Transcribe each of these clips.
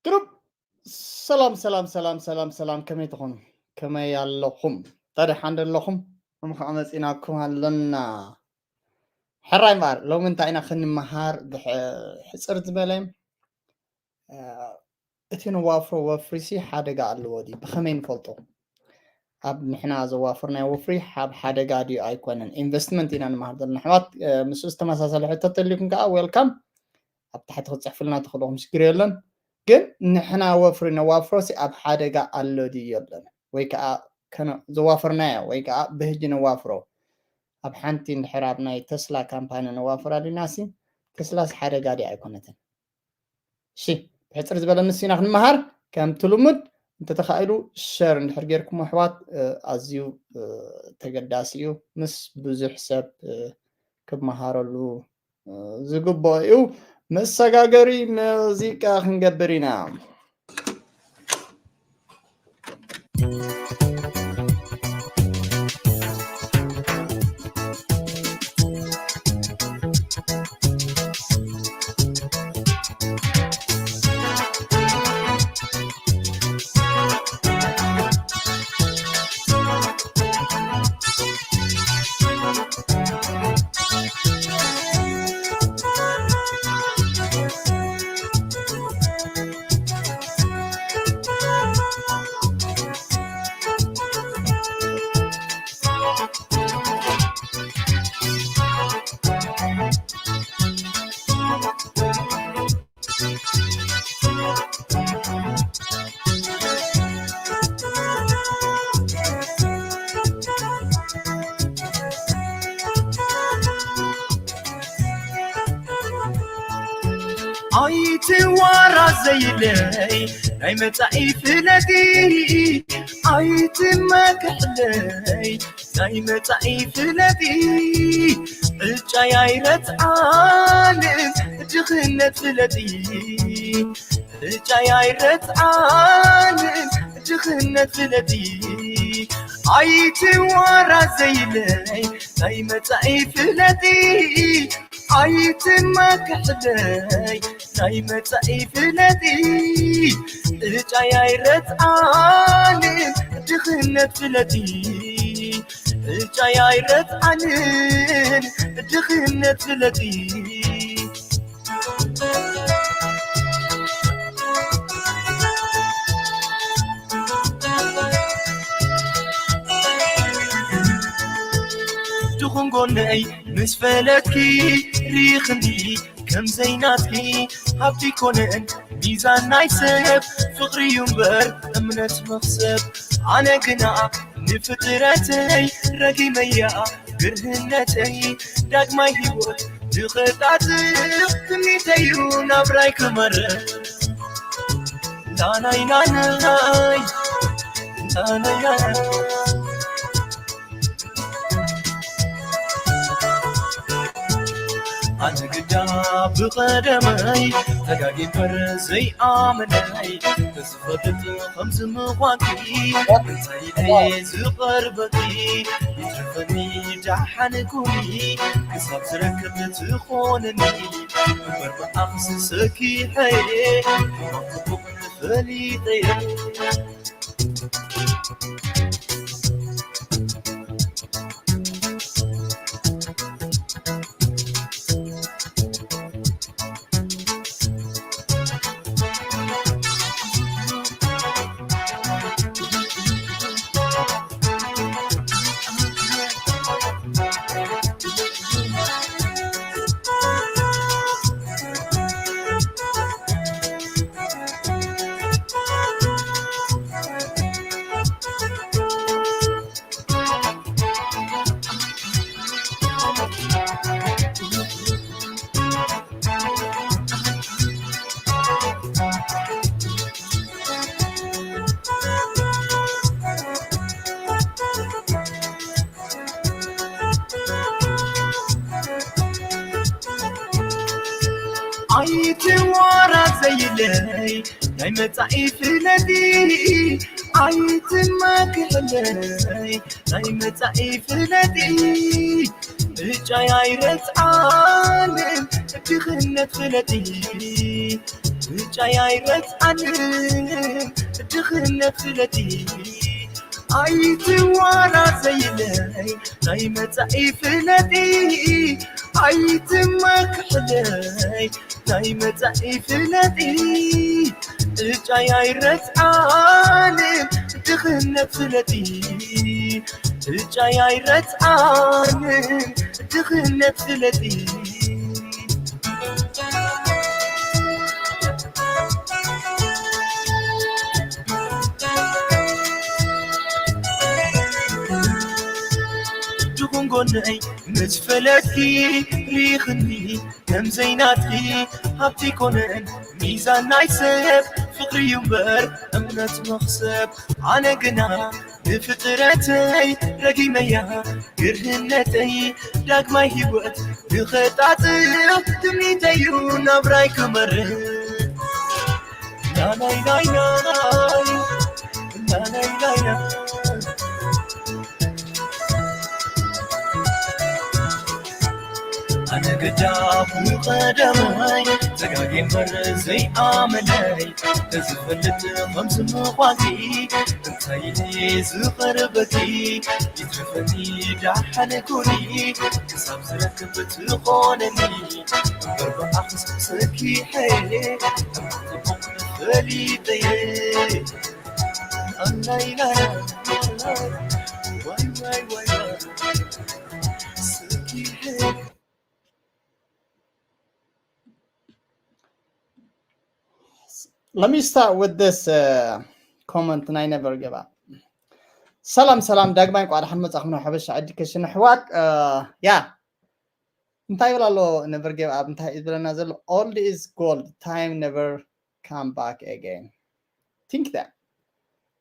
ግሩፕ ሰላም ሰላም ሰላም ሰላም ሰላም፣ ከመይ ትኾኑ? ከመይ ኣለኹም? ታዲያ ሓንደ ኣለኹም? ከም ከዓ መፂናኩም ኣለና። ሕራይ እምበኣር ሎሚ እንታይ ኢና ክንመሃር? ብሕ- ሕፅር ዝበለ፣ እ፣ እቲ ንዋፍሮ ወፍሪሲ ሓደጋ ኣለዎ ድዩ? ብኸመይ ንፈልጦ? ኣብ ንሕና ዘዋፍርናዮ ወፍሪ ኣብ ሓደጋ ድዩ ኣይኮነን? ኢንቨስትመንት ኢና ንመሃር ዘለና ኣሕዋት። እ፣ ምስኡ ዝተመሳሰለ ሕቶ ተልዩኩም ከዓ ዌልካም፣ ኣብ ታሕቲ ክትፅሕፉልና ትኽእሉ ኢኹም፣ ሽግር የለን። ግን ንሕና ወፍሪ ነዋፍሮሲ ኣብ ሓደጋ ኣሎ ድዩ የለን? ወይ ከዓ ከነ- ዘዋፈርናዮ ወይ ከዓ ብህጂ ነዋፍሮ፣ ኣብ ሓንቲ እንድሕር ኣብ ናይ ተስላ ካምፓኒ ነዋፍራ ዲናሲ፣ ተስላስ ሓደጋ ድያ ኣይኮነትን? እሺ፣ ብሕፅር ዝበለ ንሱ ኢና ክንመሃር። ከምቲ ልሙድ እንተተኻኢሉ ሸር እንድሕር ጌርኩም ኣሕዋት፣ እ፣ ኣዝዩ፣ እ፣ ተገዳሲ እዩ። ምስ ብዙሕ ሰብ፣ እ፣ ክመሃረሉ፣ እ፣ ዝግብኦ እዩ። መሰጋገሪ ሙዚቃ ክንገብር ኢና። ኣይትዋራ ዘይለይ ናይ መጻኢ ፍለጢ፣ ኣይትመክሕለይ ናይ መጻኢ ፍለጢ፣ ዕጫይ ኣይረትዓንን ድኽነት ፍለጢ፣ ዕጫይ ኣይረትዓንን ድኽነት ፍለጢ፣ ኣይትዋራ ዘይለይ ናይ መጻኢ ፍለጢ፣ ኣይትመክሕለይ ናይ መጻኢ ፍለጢ፣ ዕጫይ ኣይረትዓንን ድኽነት ፍለጢ፣ ዕጫይ ኣይረትዓንን ድኽነት ፍለጢ። ድኹም ጎነይ ምስ ፈለጥኪ ርኢኽኒ ከም ዘይናትኪ፣ ሃብቲ ኮነን ሚዛን ናይ ሰብ ፍቕሪ እዩ እምበር እምነት መኽሰብ። ኣነ ግና ንፍጥረተይ ረጊመያ ግርህነተይ፣ ዳግማይ ህይወት ንኸጣጥም ትምኒተይ እዩ ናብራይ ክመርሕ። ላናይ ላናይ ላናይ ላናይ ኣነ ግዳ ብቐደመይ ተጋጊ እምበር ዘይኣመነይ፣ ተዝፈልጥ ከምዚ ምዃንኪ እንታይ ኢለ ዝቐርበኪ? ይትረፈኒ ደሓን ኩኒ ክሳብ ዝረክብ ትኾነኒ፣ እምበር ብኣኽሲ ሰኪሐ ሕማም ጽቡቕ ፈሊጠዮ። ኣይትዋራ ዘይለይ ናይ መጻኢ ፍለጢ፣ ኣይትመክሕለይ ናይ መጻኢ ፍለጢ፣ ዕጫይ ኣይረትዓንን ድኽነት ፍለጢ፣ ብጫይ ኣይረትዓንን ድኽነት ፍለጢ ኣይትዋራዘይለይ ናይ መጻኢ ፍለጢ ኣይትመክሕለይ ናይ መጻኢ ፍለጢ ብጫይ ኣይረትዓንን ድኽነት ፍለጢ ብጫይ ኣይረትዓንን ድኽነት ፍለጢ ድኹን ጎነይ ምስ ፈለጥኪ ሪኽኒ ከም ዘይናትኪ ሃብቲ ኮነን ሚዛን ናይ ሰብ ፍቕሪ እዩ እምበር እምነት መኽሰብ ኣነ ግና ንፍጥረተይ ረጊመያ ግርህነተይ ዳግማይ ህይወት ንኸጣጥም ትምኒተዩ ናብራይ ክመርህ ናናይ ናይናይ ናናይ ናይናይ ኣነ ገዳም ቀደማይ ተጋጊ እምበር ዘይኣመለይ ተዝፈልጥ ከምዚ ምዃንኪ እንታይ ኢለ ዝቐርበኪ ይትረፈኒ ዳሓን ኩኒ ክሳብ ዝረክብ ትኾነኒ እምበር ብኣኽስ ሰኪሐ ፈሊጠየ ኣናይ ናይ ዋይ ዋይ ዋይ ሰኪሐ Let me start with this uh, comment ናይ ነበር ገባ ሰላም ሰላም ዳግማይ እንኳዕ ደሓን መጻኹም ናብ ሓበሻ ኤዱኬሽን ኣሕዋት ያ እንታይ ይብል ኣሎ ነበር ገብ ኣብ እንታይ እዩ ዝብለና ዘሎ old is gold time never come back again think that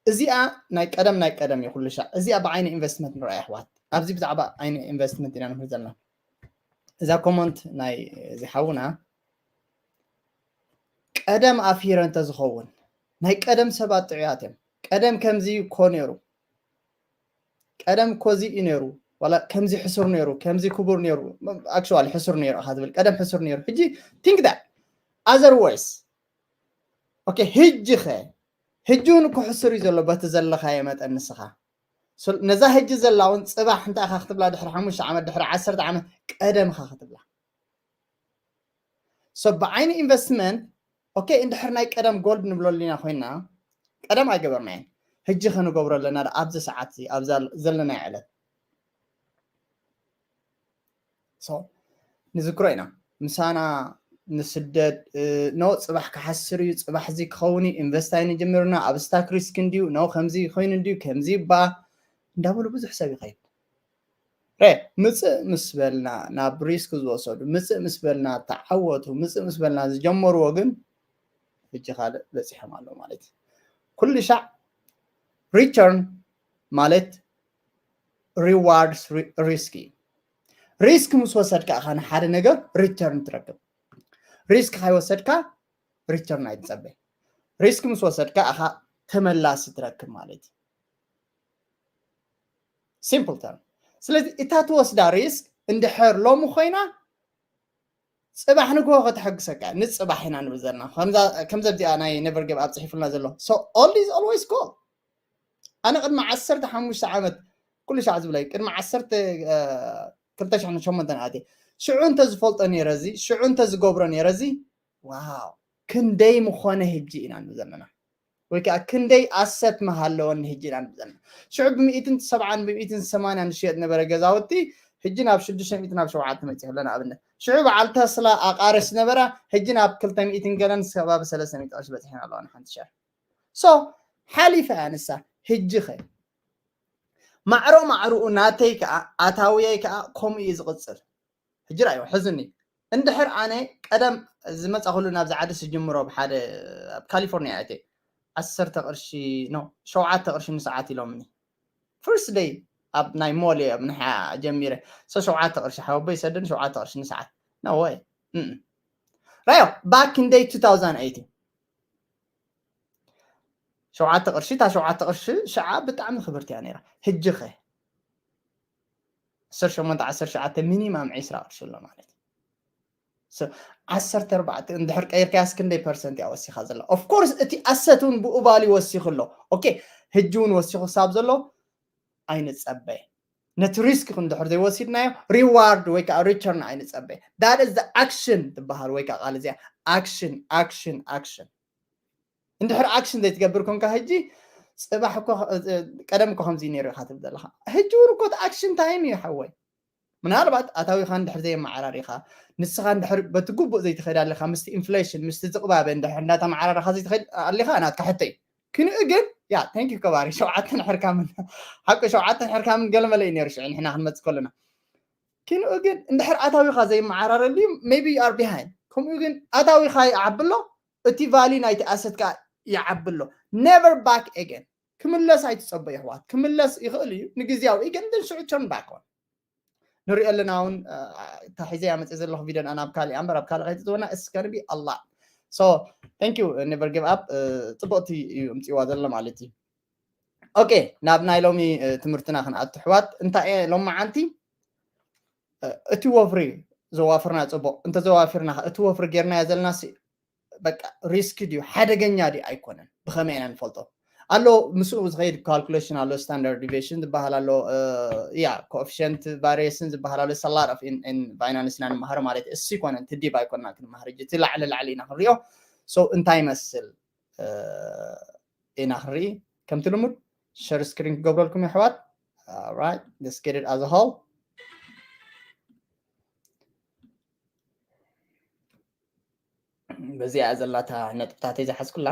እዚኣ ናይ ቀደም ናይ ቀደም እዩ ኩሉ ሻዕ እዚኣ ብዓይኒ ኢንቨስትመንት ንርኣ ኣሕዋት ኣብዚ ብዛዕባ ዓይኒ ኢንቨስትመንት ኢና ንምህር ዘለና እዛ ኮመንት ናይ እዚ ሓውና ቀደም ኣፍሂረ እንተዝኸውን ናይ ቀደም ሰባት ጥዑያት እዮም ቀደም ከምዚ እኮ ነይሩ ቀደም እኮ እዚ እዩ ነይሩ ዋላ ከምዚ ሕሱር ነይሩ ከምዚ ክቡር ነይሩ actually ሕሱር ነይሩ ኢኻ ትብል ቀደም ሕሱር ነይሩ ሕጂ think that otherwise okay ሕጂ ኸ ሕጂ እውን እኮ ሕሱር እዩ ዘሎ በቲ ዘለኻዮ መጠን ንስኻ ነዛ ሕጂ ዘላ እውን ፅባሕ እንታይ ኢኻ ክትብላ ድሕሪ ሓሙሽተ ዓመት ድሕሪ ዓሰርተ ዓመት ቀደም ኢኻ ክትብላ so ብዓይኒ ኢንቨስትመንት okay እንድሕር ናይ ቀደም gold ንብለሉ ኢና ኮይና ቀደም ኣይገበርናየን ሕጂ ከንገብሮ ኣለና ኣብዚ ሰዓት ኣብዚ ዘለናዮ ዕለት ንዝክሮ ኢና ምሳና ንስደድ ኖ ፅባሕ ክሓስር እዩ ፅባሕ እዚ ክኸውን እዩ ኢንቨስት ኣይንጅምርና ኣብ ስታክ ሪስክ እንድዩ ኖ ከምዚ ኮይኑ እንድዩ ከምዚ ይባ እንዳበሉ ብዙሕ ሰብ ይኸይድ ረ ምፅእ ምስ በልና ናብ ሪስክ ዝወሰዱ ምፅእ ምስ በልና ተዓወቱ ምፅእ ምስ በልና ዝጀመርዎ ግን ሕጂ ካልእ በፂሖም ኣሎ ማለት እዩ ኩሉ ሻዕ ሪተርን ማለት reward risk እዩ risk ምስ ወሰድካ ኢኻ ንሓደ ነገር return ትረክብ risk ካይወሰድካ return ኣይትፀበ risk ምስ ወሰድካ ኢኻ ተመላሲ ትረክብ ማለት እዩ simple term ስለዚ እታ ትወስዳ risk እንድሕር ሎሚ ኮይና ፅባሕ ንግሆ ከተሐግሰካ ንፅባሕ ኢና ንብል ዘለና ከምዚ ኣብዚኣ ናይ never give up ፅሒፉልና ዘሎ so old is always gold ኣነ ቅድሚ ዓሰርተ ሓሙሽተ ዓመት ኩሉ ሻዕ ዝብለይ ቅድሚ ዓሰርተ ክልተ ሽሕን ሸሞንተን ኣትየ ሽዑ እንተዝፈልጦ ነይረ እዚ ሽዑ እንተዝገብሮ ነይረ እዚ ዋው ክንደይ ምኾነ ሕጂ ኢና ንብል ዘለና ወይ ከዓ ክንደይ ኣሰት ምሃለወኒ ሕጂ ኢና ንብል ዘለና ሽዑ ብሚእትን ሰብዓን ብሚእትን ሰማንያን ዝሽየጥ ነበረ ገዛውቲ ሕጂ ናብ ሽዱሽተ ሚእቲ ናብ ሸውዓተ መፂኡ ኣሎ ንኣብነት ሽዑ በዓል ተስላ ኣቃርሽ ነበራ ሕጂ ናብ ክልተ ሚእትን ገለን ከባቢ ሰለስተ ሚእቲ ቅርሺ በፂሐን ኣለዋ ንሓንቲ ሸር so ሓሊፋ እያ ንሳ ሕጂ ኸ ማዕሮ ማዕርኡ ናተይ ከዓ ኣታውየይ ከዓ ከምኡ እዩ ዝቕፅል ሕጂ ራእዮ ሕዝኒ እንድሕር ኣነ ቀደም ዝመፃ ኩሉ ናብዚ ዓዲ ስጅምሮ ብሓደ ኣብ ካሊፎርኒያ እየ ዓሰርተ ቅርሺ ኖ ሸውዓተ ቅርሺ ንሰዓት ኢሎምኒ first day ኣብ ናይ ሞል እየ ኣብ ንሓ ጀሚረ so ሸውዓተ ቅርሺ ሓወቦይ ሰደኒ ሸውዓተ ቅርሺ ንሰዓት no way ራዮ back in day two thousand eight ሸውዓተ ቅርሺ እታ ሸውዓተ ቅርሺ ሽዓ ብጣዕሚ ክብርቲ እያ ነይራ ሕጂ ኸ ዓሰርተ ሸሞንተ ዓሰርተ ትሽዓተ ሚኒማም ዒስራ ቅርሺ ኣሎ ማለት እዩ ዓሰርተ ኣርባዕተ እንድሕር ቀይርካያስ ክንደይ ፐርሰንት እያ ወሲኻ ዘላ? Of course እቲ ኣሰት እውን ብኡ ባሊ ወሲኹ ኣሎ። ኦኬ፣ ህጂ እውን ወሲኹ ክሳብ ዘሎ ኣይንጸበ። ነቲ ሪስክ እንድሕር ዘይወሲድናዮ ሪዋርድ ወይ ከዓ ሪተርን ኣይንጸበ። That is the action ትበሃል ወይ ከዓ ቃል እዚኣ ኣክሽን ኣክሽን ኣክሽን። እንድሕር ኣክሽን ዘይትገብር ኮንካ ህጂ ጽባሕ እኮ ቀደም እኮ ከምዚ ነይሩ ኢኻ ትብል ዘለኻ። ህጂ እውን እኮ ኣክሽን ታይም እዩ ሓወይ። ምናልባት ኣታዊኻ እንድሕር ዘየመዓራሪኻ፣ ንስኻ እንድሕር በቲ ግቡእ ዘይትኸይድ ኣለኻ፣ ምስቲ ኢንፍሌሽን ምስቲ ዝቕባበ እንድሕር እንዳተመዓራረኻ ዘይትኸይድ ኣሊኻ ናትካ ሕቶ እዩ። ክንኡ ግን ያ ቴንክ ዩ ከባሪ ሸውዓተን ሕርካምን ሓቂ ሸውዓተን ሕርካምን ገለመለ እዩ ነይሩ ሽዑ ንሕና ክንመፅእ ከለና። ክንኡ ግን እንድሕር ኣታዊኻ ዘይመዓራረሉ ሜቢ ዩ ኣር ቢሃይንድ። ከምኡ ግን ኣታዊኻ ይዓቢ ኣሎ፣ እቲ ቫሊ ናይቲ ኣሰት ከዓ ይዓቢ ኣሎ። ኔቨር ባክ ኤገን ክምለስ ኣይትፀበ ይሕዋት። ክምለስ ይኽእል እዩ ንግዜያዊ ግን ግን ሽዑ ተርን ባክ ኦን ንሪኦ ኣለና። እውን እታ ሒዘ ያመፀ ዘለኹ ቪድዮ ናብ ካሊእ እምበር ኣብ ካልእ ከይትፅወና እስከንቢ ኣላ። So thank you never give up። ፅቡቕቲ እዩ እምፅዋ ዘሎ ማለት እዩ። ኦኬ፣ ናብ ናይ ሎሚ ትምህርትና ክንኣቱ ኣሕዋት። እንታይ እየ ሎመዓንቲ እቲ ወፍሪ ዘዋፍርና ፅቡቕ እንተዘዋፊርና እቲ ወፍሪ ጌርናዮ ዘለና በቃ ሪስክ ድዩ ሓደገኛ ድዩ ኣይኮነን ብኸመይ ኢና ንፈልጦ? ኣሎ ምስኡ ዝኸይድ ካልኩሌሽን ኣሎ፣ ስታንዳርድ ዲቪሽን ዝበሃል ኣሎ፣ ያ ኮኤፊሽንት ቫሪየሽን ዝበሃል ኣሎ። ሰላር ኦፍ ባይናንስና ንመሃሮ ማለት እሱ ይኮነን ትዲብ ኣይኮንና ክንመሃር እጂ እቲ ላዕሊ ላዕሊ ኢና ክንሪኦ። So እንታይ ይመስል ኢና ክንርኢ። ከምቲ ልሙድ ሸር ስክሪን ክገብረልኩም የሕዋት። Right, let's get it as a whole። በዚኣ ዘላታ ነጥብታተይ ዝሓዝኩላ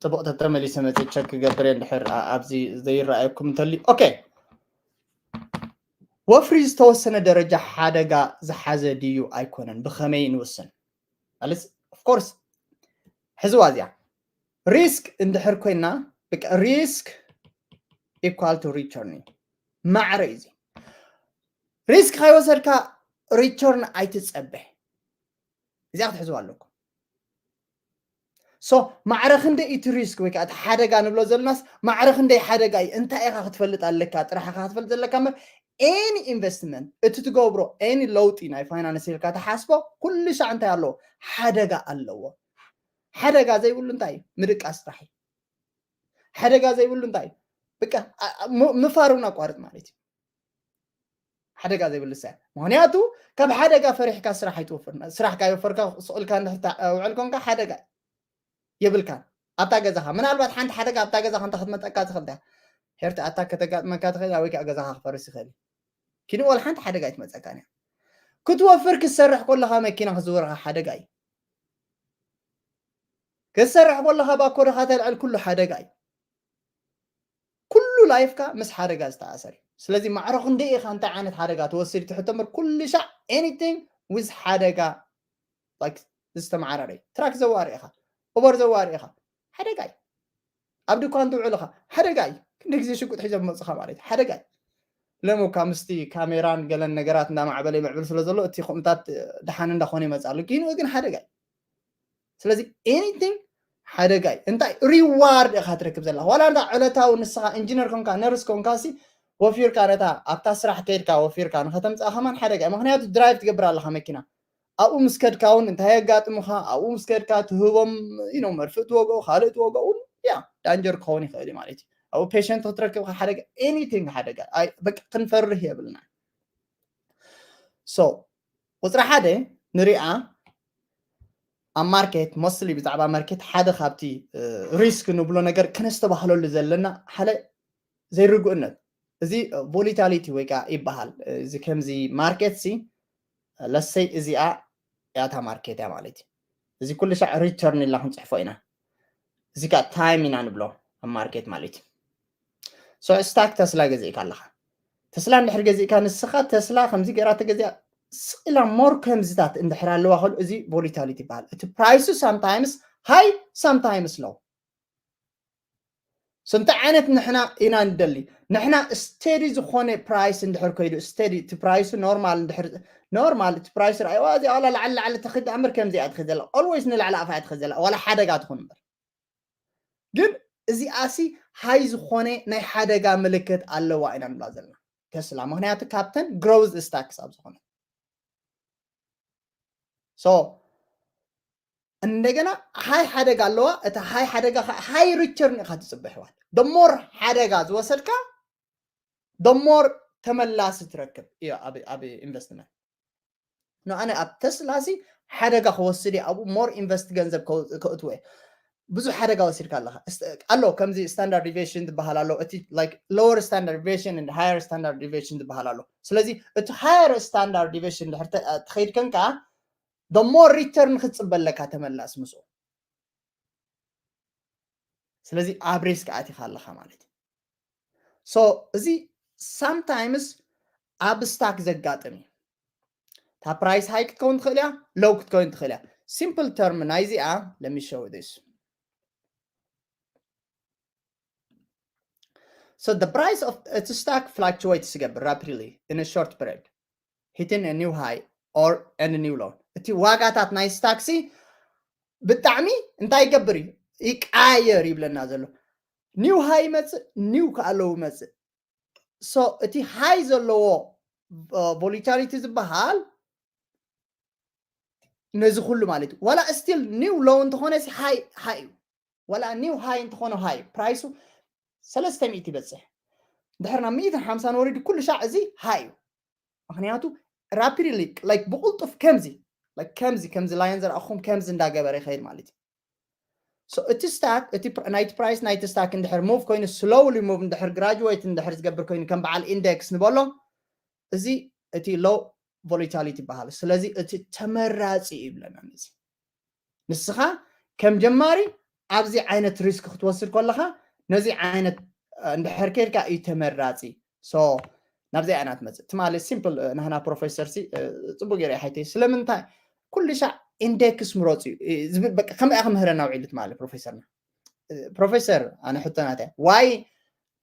ጥቡቕ ተተመሊሰ መፅእ ቸክ ክገብር እየ እንድሕር ኣብዚ ዘይረኣየኩም እንተልዩ። ኦኬ፣ ወፍሪ ዝተወሰነ ደረጃ ሓደጋ ዝሓዘ ድዩ ኣይኮነን ብኸመይ ንውስን? ማለት ኦፍኮርስ ሕዝዋ እዚኣ ሪስክ እንድሕር ኮይና ሪስክ ኢኳል ቱ ሪተርን እዩ። ማዕረ እዩ እዚ። ሪስክ ከይወሰድካ ሪተርን ኣይትፀበ። እዚኣ ክትሕዝዋ ኣለኩም። ሶ ማዕረ ክንደይ እቲ ሪስክ ወይ ከዓ እቲ ሓደጋ ንብሎ ዘለናስ ማዕረ ክንደይ ሓደጋ እዩ እንታይ ኢኻ ክትፈልጥ ኣለካ ጥራሕ ኢኻ ክትፈልጥ ዘለካ እምበር ኤኒ ኢንቨስትመንት እቲ ትገብሮ ኤኒ ለውጢ ናይ ፋይናንስ ኢልካ ትሓስቦ ኩሉ ሻዕ እንታይ ኣለዎ ሓደጋ ኣለዎ። ሓደጋ ዘይብሉ እንታይ እዩ ምድቃስ ጥራሕ እዩ። ሓደጋ ዘይብሉ እንታይ እዩ በቃ ምፋር እውን ኣቋርጥ ማለት እዩ። ሓደጋ ዘይብሉ ሰብ ምክንያቱ ካብ ሓደጋ ፈሪሕካ ስራሕ ኣይትወፍር። ስራሕ ካይወፈርካ ስቕ ኢልካ ውዕል ኮንካ ሓደጋ የብልካን። ኣብታ ገዛኻ ምናልባት ሓንቲ ሓደጋ ኣብታ ገዛኻ እንተ ክትመፀካ ትኽእል ዳ ሄርቲ ኣታ ከተጋጥመካ ትኽእል ወይ ከዓ ገዛኻ ክፈርስ ይኽእል እዩ። ኪንኡ ወላ ሓንቲ ሓደጋ ኣይትመፀካን እያ። ክትወፍር ክትሰርሕ ከለኻ መኪና ክዝውርኻ ሓደጋ እዩ። ክትሰርሕ ከለኻ ባኮ ድኻ ተልዕል ኩሉ ሓደጋ እዩ። ኩሉ ላይፍካ ምስ ሓደጋ ዝተኣሰር እዩ። ስለዚ ማዕረ ክንደይ ኢኻ እንታይ ዓይነት ሓደጋ ትወስድ ትሕቶ እምበር ኩሉ ሻዕ ኤኒቲንግ ዊዝ ሓደጋ ዝተመዓራረ እዩ። ትራክ ዘዋሪ ኢኻ፣ ኡበር ዘዋሪ ኢኻ፣ ሓደጋ እዩ። ኣብ ድኳን ትውዕል ኢኻ፣ ሓደጋ እዩ። ክንደ ግዜ ሽጉጥ ሒዞም መፅኻ ማለት እዩ፣ ሓደጋ እዩ። ለሞካ ምስቲ ካሜራን ገለን ነገራት እንዳማዕበለ ይምዕብል ስለ ዘሎ እቲ ከምታት ደሓን እንዳኾነ ይመፅእ ኣሎ። ኪንኡ ግን ሓደጋ እዩ። ስለዚ ኤኒቲንግ ሓደጋ እዩ። እንታይ ሪዋርድ ኢኻ ትረክብ ዘለኻ ዋላ እንዳ ዕለታዊ ንስኻ ኢንጂነር ኮንካ ነርስ ኮንካ ሲ ወፊርካ ነታ ኣብታ ስራሕ ከይድካ ወፊርካ ንኸተምፅኣ ከማን ሓደጋ እዩ። ምክንያቱ ድራይቭ ትገብር ኣለኻ መኪና ኣብኡ ምስ ከድካ እውን እንታይ የጋጥሙኻ ኣብኡ ምስ ከድካ ትህቦም ኢኖ መርፍእ ትወገኡ ካልእ ትወገኡ እውን ያ ዳንጀር ክኸውን ይኽእል እዩ ማለት እዩ። ኣብኡ ፔሸንት ክትረክብካ ሓደጋ ኤኒቲንግ ሓደጋ በቃ ክንፈርህ የብልና። ሶ ቁፅሪ ሓደ ንሪኣ ኣብ ማርኬት ሞስትሊ ብዛዕባ ማርኬት ሓደ ካብቲ ሪስክ ንብሎ ነገር ከነስተባህለሉ ዘለና ሓደ ዘይርግእነት እዚ ቮሊታሊቲ ወይ ከዓ ይበሃል። እዚ ከምዚ ማርኬት ሲ ለሰይ እዚኣ ያታ ማርኬት እያ ማለት እዩ። እዚ ኩሉ ሻዕ ሪተርን ኢልና ክንፅሕፎ ኢና። እዚ ከዓ ታይም ኢና ንብሎ ኣብ ማርኬት ማለት እዩ። ሶ ስታክ ተስላ ገዚእካ ኣለኻ። ተስላ እንድሕር ገዚእካ ንስኻ ተስላ ከምዚ ገይራ ተገዚኣ ስቕ ኢላ ሞር ከምዚታት እንድሕር ኣለዋ ከሉ እዚ ቮሊታሊቲ ይበሃል። እቲ ፕራይሱ ሳምታይምስ ሃይ ሳምታይምስ ሎው። ስንት ዓይነት ንሕና ኢና ንደሊ ንሕና ስተዲ ዝኾነ ፕራይስ እንድሕር ከይዱ ስተዲ እቲ ፕራይሱ ኖርማል እንድሕር ኖርማል እቲ ፕራይስ ርኣይዋ እዚኣ ዋላ ላዕሊ ላዕሊ ተኽድ ኣምር ከምዚኣ ትኽድ ዘላ ኦልዌይስ ንላዕሊ ኣፋ ትኽድ ዘላ ዋላ ሓደጋ ትኹን እምበር ግን እዚኣሲ ሃይ ዝኾነ ናይ ሓደጋ ምልክት ኣለዋ ኢና ንብላ ዘለና። ተስላ፣ ምክንያቱ ካብተን growth stocks ኣብ ዝኾነ። So እንደገና ሃይ ሓደጋ ኣለዋ። እታ ሃይ ሓደጋ ሃይ ሪተርን ኢኻ ትፅበ ኣሕዋት። The more ሓደጋ ዝወሰድካ the more ተመላሲ ትረክብ እዩ ኣብ ኢንቨስትመንት። ንኣነ ኣብ ተስላ ሲ ሓደጋ ክወስድ እየ፣ ኣብኡ more invest ገንዘብ ከእትወ እየ። ብዙሕ ሓደጋ ወሲድካ ኣለካ ኣሎ። ከምዚ standard deviation ዝበሃል ኣሎ፣ እቲ like lower standard deviation and higher standard deviation ዝበሃል ኣሎ። ስለዚ እቲ higher standard deviation ድሕር ትኸይድ ከንካ the more return ክትፅበ ኣለካ ተመላስ ምስኡ። ስለዚ ኣብ ሪስክ ኣቲኻ ኣለኻ ማለት እዩ። So እዚ sometimes ኣብ ስታክ ዘጋጥም እዩ። እታ ፕራይስ ሃይ ክትከውን ትኽእል እያ፣ ሎው ክትከውን ትኽእል እያ። Simple term ናይዚኣ let me show this. So the price of እቲ ስታክ fluctuate ዝገብር rapidly in a short period hitting a new high or and new low። እቲ ዋጋታት ናይ ስታክ ሲ ብጣዕሚ እንታይ ይገብር እዩ? ይቃየር ይብለና ዘሎ። ኒው ሃይ ይመፅእ፣ ኒው ከዓ ሎው ይመፅእ። So እቲ ሃይ ዘለዎ volatility ዝበሃል ነዚ ኩሉ ማለት እዩ። ዋላ still new low እንተኾነ ሲ ሃይ ሃይ እዩ። ዋላ new high እንተኾነ ሃይ ፕራይሱ ሰለስተ ሚእቲ ይበፅሕ። ድሕር ናብ ሚእትን ሓምሳን ወሪዱ ኩሉ ሻዕ እዚ ሃይ እዩ። ምክንያቱ rapidly like ብቁልጡፍ ከምዚ like ከምዚ ከምዚ ላይን ዘርኣኹም ከምዚ እንዳገበረ ይኸይድ ማለት እዩ። So እቲ ስታክ እቲ ናይቲ ፕራይስ ናይቲ ስታክ እንድሕር ሙቭ ኮይኑ slowly move እንድሕር graduate እንድሕር ዝገብር ኮይኑ ከም በዓል ኢንደክስ ንበሎ እዚ እቲ low volatility ይበሃል። ስለዚ እቲ ተመራፂ እዩ ይብለና። ነዚ ንስኻ ከም ጀማሪ ኣብዚ ዓይነት ሪስክ ክትወስድ ከለኻ ነዚ ዓይነት እንድሕር ከይድካ እዩ ተመራፂ። So ናብዚ ኣይና ትመፅእ ትማሊ ሲምፕል ናህና ፕሮፌሰር ሲ ፅቡቅ ገይረ ሓይተይ ስለምንታይ ኩሉ ሻዕ ኢንዴክስ ምረፁ እዩ ዝብል በቃ ከምኣ ክምህረና ውዒሉ ትማሊ ፕሮፌሰርና። ፕሮፌሰር ኣነ ሕቶ ናተይ ዋይ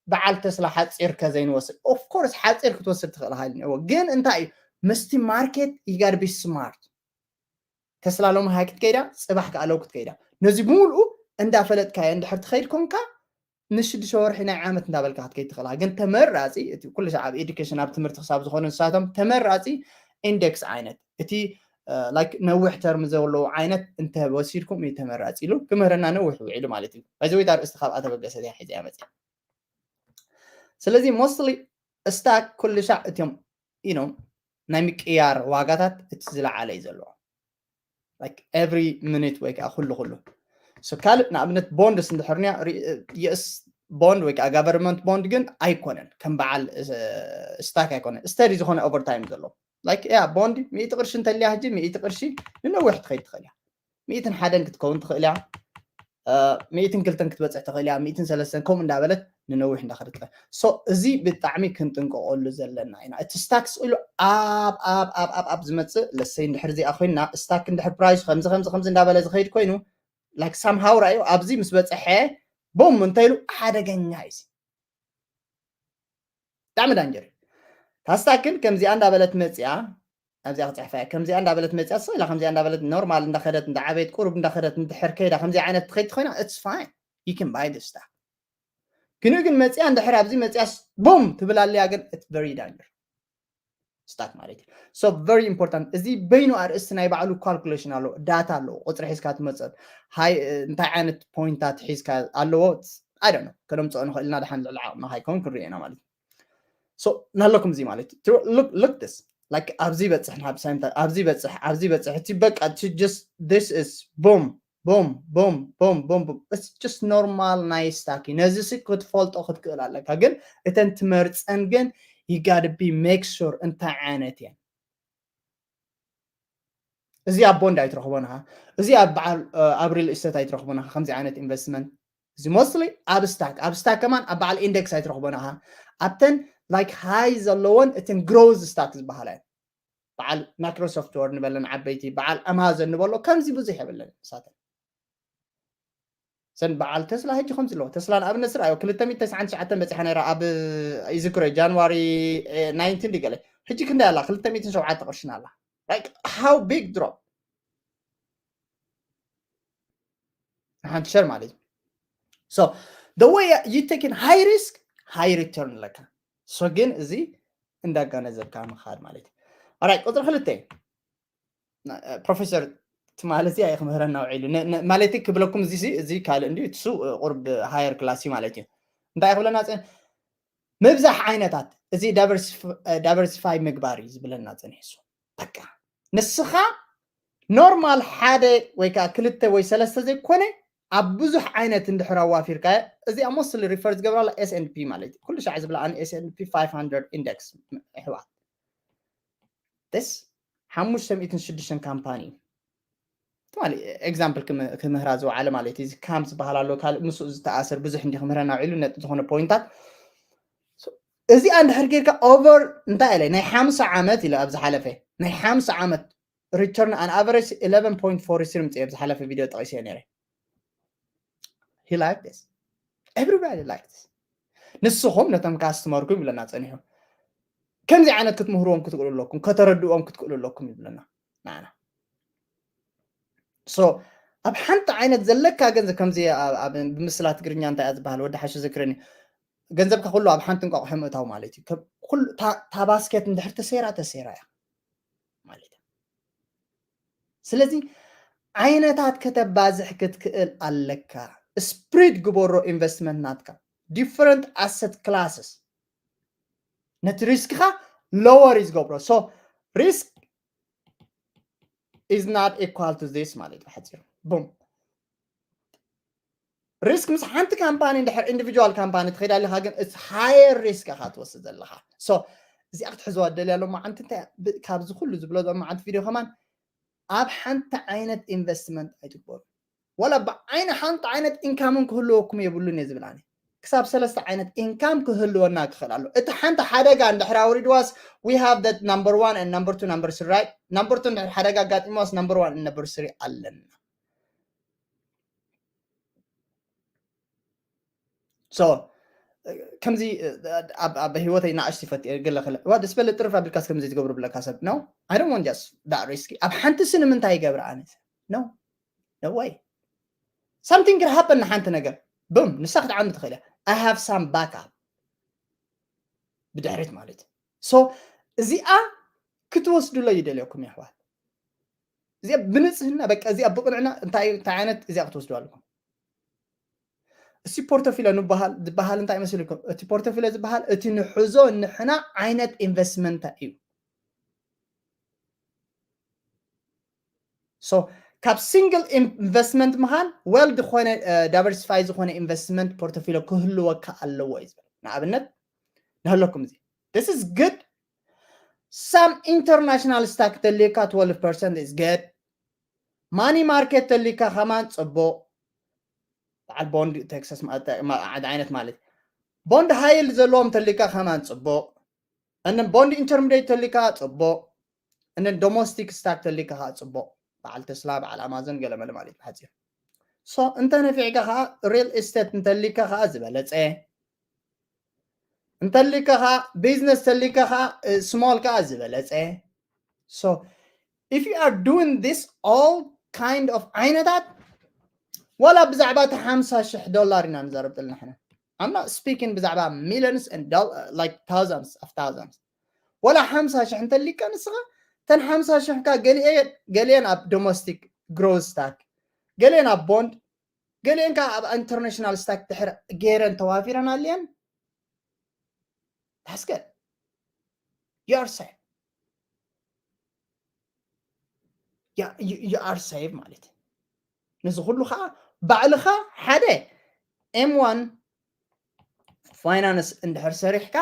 በዓል ተስላ ሓፂር ከዘይንወስድ? Of course ሓፂር ክትወስድ ትኽእል ሃይል እኒአዎ፣ ግን እንታይ እዩ ምስቲ ማርኬት you gotta be smart። ተስላ ሎሚ ሃይ ክትከይዳ ፅባሕ ከዓ ለው ክትከይዳ ነዚ ብምልኡ እንዳፈለጥካዮ እንድሕር ትኸይድ ኮንካ ንሽዱሽተ ወርሒ ናይ ዓመት እንዳበልካ ክትከይድ ትኽእላ። ግን ተመራፂ እቲ ኩሉ ሻዕ ኣብ ኤዱኬሽን ኣብ ትምህርቲ ክሳብ ዝኾኑ ንሳቶም ተመራፂ ኢንዴክስ ዓይነት እቲ like ነዊሕ ተርም ዘለዎ ዓይነት እንተወሲድኩም እዩ ተመራፂ ኢሉ ክምህረና ነዊሕ ውዒሉ ማለት እዩ። በዚ ወይ ኣርእስቲ ካብኣ ተበገሰት እያ ሒዘ እያ መፅያ። ስለዚ mostly ስታክ ኩሉ ሻዕ እትዮም you know ናይ ምቅያር ዋጋታት እቲ ዝለዓለ እዩ ዘለዎ like every minute ወይ ከዓ ኩሉ ኩሉ ካልእ ንኣብነት ቦንድስ እንድሕርንያ የስ ቦንድ ወይ ከዓ ጋቨርንመንት ቦንድ ግን ኣይኮነን ከም በዓል ስታክ ኣይኮነን ስተዲ ዝኾነ ኦቨርታይም ዘሎ like ያ ቦንድ ሚእቲ ቅርሺ እንተልያ ሕጂ ሚእቲ ቅርሺ ንነዊሕ ትኸይድ ትኽእል እያ ሚእትን ሓደን ክትከውን ትኽእል እያ ሚእትን ክልተን ክትበፅሕ ትኽእል እያ ሚእትን ሰለስተን ከምኡ እንዳበለት ንነዊሕ እንዳኸደት ትኽእል so እዚ ብጣዕሚ ክንጥንቀቀሉ ዘለና ኢና እቲ ስታክ ስኢሉ ኣብ ኣብ ኣብ ኣብ ኣብ ዝመፅእ ለሰይ እንድሕር እዚኣ ኮይና ስታክ እንድሕር ፕራይስ ከምዚ ከምዚ ከምዚ እንዳበለ ዝኸይድ ኮይኑ like somehow ራእዩ ኣብዚ ምስ በፅሐ ቦም እንተኢሉ ሓደገኛ እዩ ብጣዕሚ ዳንጀር እዩ ታስታክ ግን ከምዚኣ እንዳበለት መፅያ ኣብዚኣ ክፅሕፋ እያ ከምዚኣ እንዳበለት መፅያ ሰ ኢላ ከምዚኣ እንዳበለት ኖርማል እንዳኸደት እንዳዓበየት ቁሩብ እንዳኸደት እንድሕር ከይዳ ከምዚኣ ዓይነት ትኸይድ ኮይና it's fine you can buy this stock ግን ግን መፅያ እንድሕር ኣብዚ መፅያ ቡም ትብል ኣለያ ግን it's very danger stock ማለት እዩ so very important እዚ በይኑ ኣርእስቲ ናይ ባዕሉ calculation ኣለዎ ዳታ ኣለዎ ቁፅሪ ሒዝካ ትመፅእ እንታይ ዓይነት ፖይንታት ሒዝካ ኣለዎ I don't know ከነምፅኦ ንኽእል ኢና ድሓን ልዕሊ ዓቕምና ከይከውን ክንሪኦ ኢና ማለት እዩ so ናለኩም እዚ ማለት እዩ look this like ኣብዚ በፅሕ ናብ ሳይንታ ኣብዚ በፅሕ ኣብዚ በፅሕ እቲ በቃ just this is boom boom boom boom boom boom it's just normal ናይ ስታክ እዩ ነዚ ሲ ክትፈልጦ ክትክእል ኣለካ ግን እተን ትመርፀን ግን you gotta be make sure እንታይ ዓይነት እየን እዚ ኣብ ቦንድ ኣይትረኽቦን ኢኻ እዚ ኣብ በዓል ኣብ ሪል ስቴት ኣይትረኽቦን ኢኻ ከምዚ ዓይነት ኢንቨስትመንት እዚ mostly ኣብ ስታክ ኣብ ስታክ ከማን ኣብ በዓል ኢንደክስ ኣይትረኽቦን ኢኻ ኣብተን like ሃይ ዘለዎን እተን growth stock ዝበሃላ እየን በዓል ማይክሮሶፍት ወር ንበለን ዓበይቲ በዓል ኣማዞን ንበሎ ከምዚ ብዙሕ የብለን ንሳተን ሰን በዓል ተስላ ሕጂ ከምዚ ኣለዎ ተስላ ንኣብነት ስርኣዮ ክልተ ሚእቲ ተስዓን ትሽዓተን በፂሓ ነራ ኣብ ይዝክሮ ጃንዋሪ ናይንቲን ድገለ ሕጂ ክንደይ ኣላ ክልተ ሚእትን ሸውዓተ ቅርሽን ኣላ like how big drop ሓንቲ ሸር ማለት እዩ so the way you taking high risk high return ኣለካ so ግን እዚ እንዳጋነዘብካ ምኻድ ማለት እዩ። ኣራይ ቁፅሪ ክልተ ፕሮፌሰር ትማል እዚ ኣየ ክምህረና ውዒሉ ማለትይ ክብለኩም፣ እዚ እዚ ካልእ እንዲ እሱ ቁርብ ሃየር ክላሲ ማለት እዩ። እንታይ ክብለና ምብዛሕ ዓይነታት እዚ ዳይቨርሲፋይ ምግባር እዩ ዝብለና ፀኒሕሱ። በቃ ንስኻ ኖርማል ሓደ ወይ ከዓ ክልተ ወይ ሰለስተ ዘይኮነ ኣብ ብዙሕ ዓይነት እንድሕር ኣዋፊርካ፣ እዚኣ ሞስትሊ ሪፈር ዝገብራላ ኤስኤንፒ ማለት እዩ። ኩሉ ሻዕ ዝብላ ኣነ ኤስኤንፒ ፋይቭ ሃንድረድ ኢንደክስ ኣሕዋት፣ ስ ሓሙሽተ ሚእትን ሽዱሽተን ካምፓኒ እዩ። ትማሊ ኤግዛምፕል ክምህራ ዝወዓለ ማለት እዩ። እዚ ካም ዝበሃል ኣሎ፣ ካልእ ምስኡ ዝተኣሰር ብዙሕ እንዲ ክምህረና ውዒሉ ነጥ ዝኾነ ፖይንታት። እዚኣ እንድሕር ጌርካ ኦቨር እንታይ ኢለ ናይ ሓምሳ ዓመት ኢለ ኣብ ዝሓለፈ ናይ ሓምሳ ዓመት return an average eleven point four three ምፅእ ኣብ ዝሓለፈ ቪድዮ ጠቂሰ ነይረ። He like this. Everybody like this. ንስኹም ነቶም ካስትመርኩም ይብለና ፀኒሑ፣ ከምዚ ዓይነት ክትምህርዎም ክትክእሉ ኣለኩም፣ ከተረድእዎም ክትክእሉ ኣለኩም ይብለና ንዓና። So ኣብ ሓንቲ ዓይነት ዘለካ ገንዘብ ከምዚ ኣብ- ኣብ- ብምስላት ትግርኛ እንታይ እያ ዝበሃል ወዲ ሓሹ ዝክረኒ፣ ገንዘብካ ኩሉ ኣብ ሓንቲ እንቋቑሖ ምእታው ማለት እዩ። ከ- ኩሉ እታ- እታ ባስኬት እንድሕር ተሰይራ ተሰይራ እያ ማለት እዩ። ስለዚ ዓይነታት ከተባዝሕ ክትክእል ኣለካ። ስፕሪድ ግበሮ ኢንቨስትመንት ናትካ different asset classes፣ ነቲ ሪስክኻ ሎወር እዩ ዝገብሮ። So risk is not equal to this ማለት እዩ ብሓፂሩ። ቡም ሪስክ ምስ ሓንቲ ካምፓኒ እንድሕር ኢንዲቪጁዋል ካምፓኒ ትኸይድ ኣለኻ፣ ግን እቲ ሃየር ሪስክ ኢኻ ትወስድ ዘለኻ። So እዚኣ ክትሕዝዋ ደልያ ሎማዓንቲ እንታይ ብ- ካብዚ ኩሉ ዝብሎ ሎማዓንቲ ቪድዮ ከማን ኣብ ሓንቲ ዓይነት ኢንቨስትመንት ኣይትግበሩ። ወላ ብዓይኒ ሓንቲ ዓይነት ኢንካምን ክህልወኩም የብሉን እየ ዝብል ኣነ። ክሳብ ሰለስተ ዓይነት ኢንካም ክህልወና ክኽእል ኣሎ። እቲ ሓንቲ ሓደጋ እንድሕር ኣውሪድዋስ we have that number one and number two number three, right? Number two እንድሕር ሓደጋ ኣጋጢምዋስ number one and number three ኣለና። So ከምዚ ኣብ ኣብ ህይወተይ ንኣሽቱ ይፈት ገለ ክለ ዋ ደስ በለ ጥርፍ ኣቢልካስ ከምዚ ትገብሩ ብለካ ሰብ ነው። I don't want just that risk። ኣብ ሓንቲ ስኒ ምንታይ ይገብር ኣነ ሰብ ነው። No way. Something could happen ንሓንቲ ነገር ብም ንሳ ክትዓኑ ትኽእል እያ። I have some backup ብድሕሪት ማለት። So እዚኣ ክትወስዱሎ ይደልየኩም የሕዋት። እዚኣ ብንፅህና በቃ እዚኣ ብቕንዕና እንታይ እንታይ ዓይነት እዚኣ ክትወስዱ ኣለኩም። እሲ ፖርቶፊሎ ንበሃል ዝበሃል እንታይ መስልኩም? እቲ ፖርቶፊሎ ዝበሃል እቲ ንሕዞ ንሕና ዓይነት ኢንቨስትመንት እዩ። So ካብ ሲንግል ኢንቨስትመንት ምዃን well ዝኾነ ዳይቨርሲፋይ ዝኾነ ኢንቨስትመንት ፖርቶፊሎ ክህልወካ ኣለዎ እዩ ዝብል። ንኣብነት ንህለኩም እዚ this is good። Some international stock ተልካ twelve percent is good። Money market ተልካ ከማን ፅቡቕ። በዓል ቦንድ ቴክሳስ ሓደ ዓይነት ማለት ቦንድ ሃይል ዘለዎም ተልካ ከማን ፅቡቕ። እንን ቦንድ ኢንተርሚዲየት ተልካ ፅቡቕ። እንን ዶሞስቲክ ስታክ ተልካ ከዓ ፅቡቕ። በዓል ተስላ በዓል ኣማዞን ገለመለ ማለት ብሓፂር። So እንተነፊዕካ ከዓ ሪል ኤስቴት እንተልካ ከዓ ዝበለፀ እንተልካ ከዓ ቢዝነስ ተልካ ከዓ ስሞል ከዓ ዝበለፀ። So if you are doing this all kind of ዓይነታት ዋላ ብዛዕባ እቲ ሓምሳ ሽሕ ዶላር ኢና ንዛረብ ዘለና ሕና። I'm not speaking ብዛዕባ millions and like thousands of thousands። ዋላ ሓምሳ ሽሕ እንተልካ ንስኻ እተን ሓምሳ ሽሕካ ገሊኤን ኣብ ዶሞስቲክ ግሮዝ ስታክ፣ ገሊኤን ኣብ ቦንድ፣ ገሊኤን ከዓ ኣብ ኢንተርናሽናል ስታክ ድሕር ገይረን ተዋፊረን ኣልየን ታስከ you are safe. You are safe ማለት እዩ። ነዚ ኩሉ ከዓ ባዕልኻ ሓደ ኤም ዋን ፋይናንስ እንድሕር ሰሪሕካ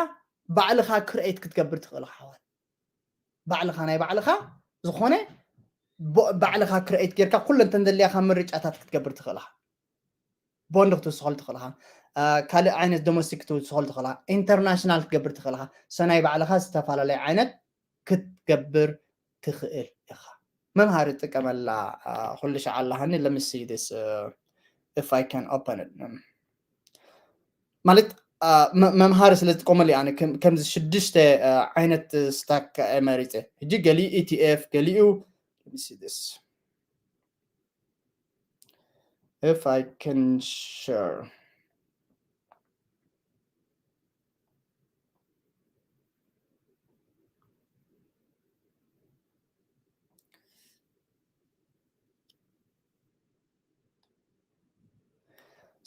ባዕልኻ ክርኤት ክትገብር ትኽእል ሓዋት። ባዕልኻ ናይ ባዕልኻ ዝኾነ ባዕልኻ ክርኤት ጌርካ ኩለንተን ዘድልያኻ ምርጫታት ክትገብር ትኽእል ኢኻ። ቦንድ ክትውስኸሉ ትኽእል ኢኻ። ካልእ ዓይነት ዶሜስቲክ ክትውስኸሉ ትኽእል ኢኻ። ኢንተርናሽናል ክትገብር ትኽእል ኢኻ። ሰናይ ባዕልኻ ዝተፈላለየ ዓይነት ክትገብር ትኽእል ኢኻ። መምሃሪ ጥቀመላ ኩሉ ሻዕ ኣለሃኒ። Let me see this if I can open it. ማለት መምሃሪ ስለ ዝጥቀመሉ ኣነ ከምዚ ሽዱሽተ ዓይነት ስታክ መሪፀ። ሕጂ ገሊኡ ኢቲኤፍ፣ ገሊኡ if I can share.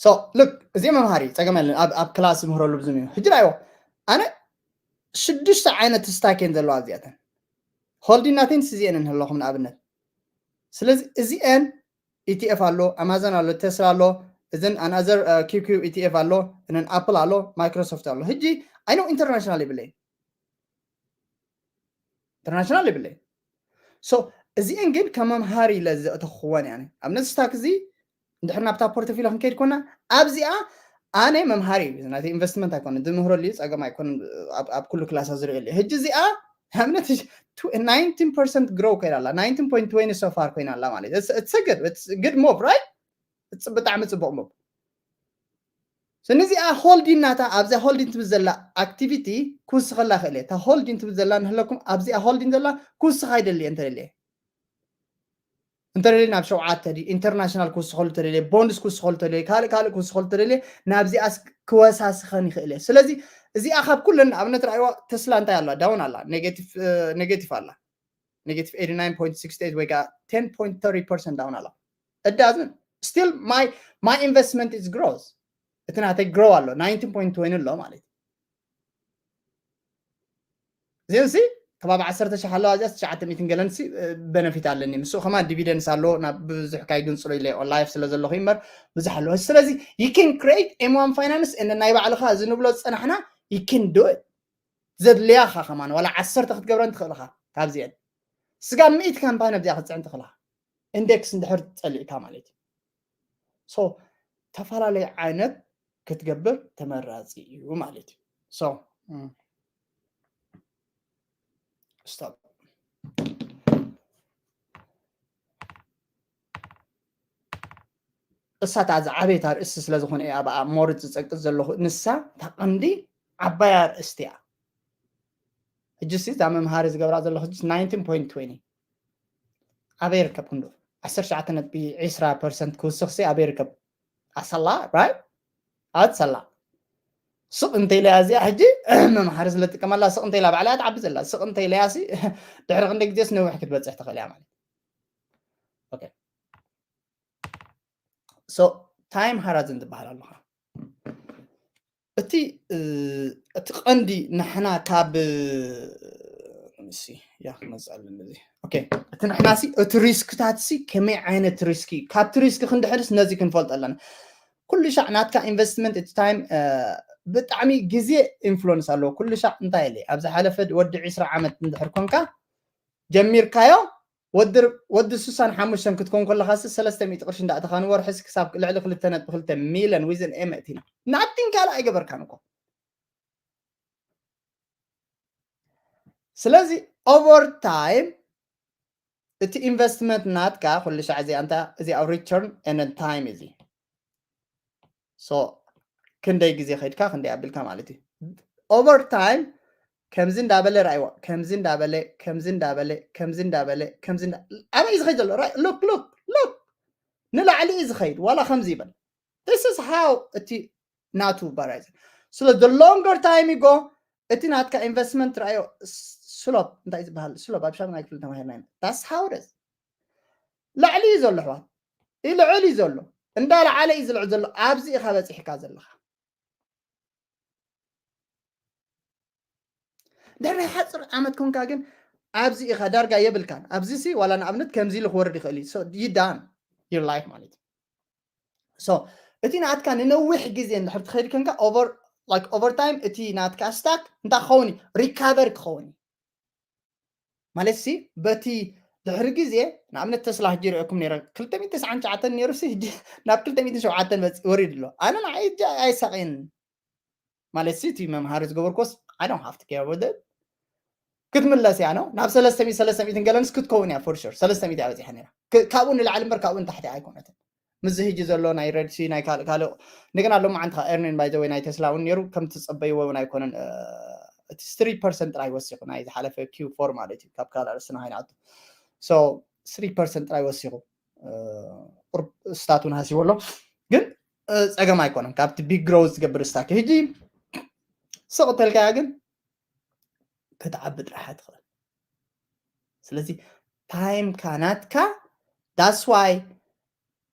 So look፣ እዚ መምሃሪ ጸገም የለን፣ ኣብ ኣብ ክላስ ዝምህረሉ ብዙም እዩ። ሕጂ ራይዎ፣ ኣነ ሽዱሽተ ዓይነት ስታክ እየን ዘለዋ እዚኣተን። ሆልዲንግ ናቲንግስ እዚአን ኣለኹም ንኣብነት። ስለዚ እዚአን ኢቲኤፍ ኣሎ፣ ኣማዞን ኣሎ፣ ቴስላ ኣሎ፣ እዘን ኣናዘር ኪውኪው ኢቲኤፍ ኣሎ፣ እነን ኣፕል ኣሎ፣ ማይክሮሶፍት ኣሎ። ሕጂ ኣይ ኖ ኢንተርናሽናል ይብለይ፣ ኢንተርናሽናል ይብለይ። So እዚአን ግን ከም መምሃሪ ኢለ ዘእተኽወን እያ። ኣብነት ስታክ እዚ እንድሕር ናብታ ፖርትፊሊዮ ክንከይድ ኮና፣ ኣብዚኣ ኣነ መምሃሪ እዩ፣ ናተይ ኢንቨስትመንት ኣይኮነን፣ ዝምህረሉ እዩ፣ ጸገም ኣይኮነን፣ ኣብ ኣብ ኩሉ ክላሳ ዝርእየሉ እዩ። ሕጂ እዚኣ ኣብነት ናይንቲን ፐርሰንት ግሮው ኮይና ኣላ፣ ናይንቲን ፖይንት ትወንቲ so far ኮይና ኣላ ማለት እዩ። It's- it's a good it's a good move, right? It's ብጣዕሚ ጽቡቕ move። So ነዚኣ ሆልዲን ናታ ኣብዛ ሆልዲን ትብል ዘላ ኣክቲቪቲ ክውስኸላ ክእል እየ። እታ ሆልዲን ትብል ዘላ ንህለኩም ኣብዚኣ ሆልዲን ዘላ ክውስኻ ይደሊ እየ እንተደልየ። እንተደልየ ናብ ሸውዓተ ድዩ ኢንተርናሽናል ክውስኸሉ ተደልየ፣ ቦንድስ ክውስኸሉ ተደልየ፣ ካልእ ካልእ ክውስኸሉ ተደልየ፣ ናብዚኣስ ክወሳስኸን ይኽእል እየ። ስለዚ እዚኣ ካብ ኩለን ንኣብነት ረኣይዋ፣ ተስላ እንታይ ኣላ? ዳውን ኣላ፣ ኔጌቲቭ ኔጌቲቭ ኣላ፣ ኔጌቲቭ ኤይትናይን ፖይንት ሲክስቲ ኤይት ወይ ከዓ ቴን ፖይንት ተርቲ ፐርሰንት ዳውን ኣላ። እዳዝን ስቲል ማይ ማይ ኢንቨስትመንት ኢዝ ግሮዝ፣ እቲ ናተይ ግሮ ኣሎ፣ ናይንቲን ፖይንት ትወንቲ ኣሎ ማለት እዩ። እዚን ሲ ከባቢ ዓሰርተ ሺሕ ኣለዋ፣ እዚኣ ትሽዓተ ሚእትን ገለን ሲ በነፊት ኣለኒ። ምስኡ ከማን ዲቪደንስ ኣሎ፣ ናብ ብዙሕ ካይ ግንጽሎ ኢለ ኦን ላይፍ ስለ ዘለኹ እምበር ብዙሕ ኣለዎ። ስለዚ you can create ኤም ዋን ፋይናንስ፣ and ናይ ባዕልኻ እዚ ንብሎ ዝጸናሕና you can do it። ዘድልያኻ ከማን ዋላ ዓሰርተ ክትገብረን ትኽእል ኢኻ። ካብዚአን ስጋብ ሚእቲ ካምፓኒ ኣብዚኣ ክትጽዕን ትኽእል ኢኻ፣ ኢንዴክስ እንድሕር ጸሊእካ ማለት እዩ። So ተፈላለየ ዓይነት ክትገብር ተመራጺ እዩ ማለት እዩ። So ስቶፕ። እሳ እታ ዝዓበየት ኣርእስቲ ስለ ዝኾነ እየ ኣብኣ ሞር ዝጸቅጥ ዘለኹ። ንሳ እታ ቀንዲ ዓባይ ኣርእስቲ እያ። ሕጂ ሲ እዛ መምሃሪ ዝገብራ ዘለኹ ሕጂ ናይንቲን ፖይንት ትወንቲ ኣበይ ይርከብ? ክንዱ ዓሰርተ ትሽዓተ ነጥቢ ዕስራ ፐርሰንት ክውስኽ ሲ ኣበይ ይርከብ? ኣሰላ፣ ራይት? ኣት ሰላ። ስቕ እንተ ኢለ እዚኣ ሕጂ መምሃሪ ስለ ትጥቀመላ ስቕ እንተ ኢላ ባዕላ እያ ትዓቢ ዘላ። ስቕ እንተ ኢለያ ሲ ድሕሪ ክንደይ ግዜስ ነዊሕ ክትበጽሕ ትኽእል እያ ማለት። ኦኬ። So ታይም ሃራዝን ዝበሃል ኣለኻ። እቲ እቲ ቀንዲ ንሕና ካብ ሲ ያ ክመፅኣለን እዚ ኦኬ። እቲ ንሕና ሲ እቲ ሪስክታት ሲ ከመይ ዓይነት ሪስክ እዩ? ካብቲ ሪስክ ክንድሕንስ ነዚ ክንፈልጦ ኣለና። ኩሉ ሻዕ ናትካ ኢንቨስትመንት እቲ ታይም ብጣዕሚ ግዜ ኢንፍሉንስ ኣለዎ። ኩሉ ሻዕ እንታይ ኢለ ኣብ ዝሓለፈ ወዲ ዕስራ ዓመት እንድሕር ኮንካ ጀሚርካዮ ወዲ ወዲ ስሳን ሓሙሽተን ክትኮን ከለኻ ሲ ሰለስተ ሚእቲ ቅርሺ እንዳእተኻ ንወርሒ ሲ ክሳብ ልዕሊ ክልተ ነጥቢ ክልተ ሚልዮን ዊዝን ኤ ምእቲና ናቲንግ ካልእ ኣይገበርካን እኮ። ስለዚ ኦቨር ታይም እቲ ኢንቨስትመንት ናትካ ኩሉ ሻዕ እዚ ኣንታ እዚ ኣብ ሪተርን ኤንድ ታይም እዚ ሶ ክንደይ ግዜ ከይድካ ክንደይ ኣቢልካ ማለት እዩ። ኦቨር ታይም ከምዚ እንዳበለ ራእይዋ ከምዚ እንዳበለ ከምዚ እንዳበለ ከምዚ እንዳበለ ከምዚ እንዳ- ኣበይ እዩ ዝኸይድ ዘሎ? ሉክ ሉክ ሉክ ንላዕሊ እዩ ዝኸይድ። ዋላ ከምዚ ይበል this is how እቲ ናቱ ባራይዘ ስለ the longer time you go እቲ ናትካ ኢንቨስትመንት ራእዮ ስሎፕ እንታይ ዝበሃል ስሎፕ ኣብ ሻምናይ ክፍሊ ተማሂርና ኢና። That's how it is። ላዕሊ እዩ ዘሎ ኣሕዋት፣ ይልዕል እዩ ዘሎ፣ እንዳለዓለ እዩ ዝልዕል ዘሎ። ኣብዚ ኢኻ በፂሕካ ዘለኻ። ድሕሪ ናይ ሓፂር ዓመት ኮንካ ግን ኣብዚ ኢኻ ዳርጋ የብልካን። ኣብዚ ሲ ዋላ ንኣብነት ከምዚ ኢሉ ክወርድ ይኽእል እዩ። So you done your life ማለት እዩ። So እቲ ናትካ ንነዊሕ ግዜ እንድሕር ትኸይድ ኮንካ over like over time እቲ ናትካ ስታክ እንታይ ክኸውን እዩ? ሪካቨር ክኸውን እዩ ማለት ሲ በቲ ድሕሪ ግዜ ንኣብነት ተስላ ሕጂ ርአኩም ነረ ክልተ ሚእቲ ተስዓን ትሽዓተን ነሩ ሲ ሕጂ ናብ ክልተ ሚእቲ ሸውዓተን መፂ ወሪዱ ኣሎ። ኣነ ንዓይ ሕጂ ኣይሳቕየንን ማለት ሲ እቲ መምሃሪ ዝገበርኩስ I don't have to care with it ክትምለስ እያ ነው ናብ ሰለስተ ሚእቲ ሰለስተ ሚእትን ገለንስ ክትከውን እያ for sure ሰለስተ ሚእቲ እያ በፂሓ ነራ። ክ- ካብኡ ንላዕሊ እምበር ካብኡ ንታሕቲ ኣይኮነትን። ምስዚ ሕጂ ዘሎ ናይ ሬድ ሲ ናይ ካልእ ካልእ እንደገና ሎም ዓንትኻ ኤርኒን ባይ ዘ ወይ ናይ ተስላ እውን ነሩ ከም ትፀበይዎ እውን ኣይኮነን። እ፣ እቲ ስሪ ፐርሰንት ጥራይ ወሲኹ ናይ ዝሓለፈ ኪው ፎር ማለት እዩ ካብ ካልእ ኣርእስትና ከይንኣቱ። So ስሪ ፐርሰንት ጥራይ ወሲኹ እ፣ ቁርብ ስታት እውን ሃሲቦ ኣሎ። ግን እ፣ ፀገም ኣይኮነን ካብቲ ቢግ ግሮዝ ዝገብር ስታክ ሕጂ ስቕ ተልካያ ግን ክትዓቢ ጥራሕ ትኽእል። ስለዚ ታይምካ ናትካ that's why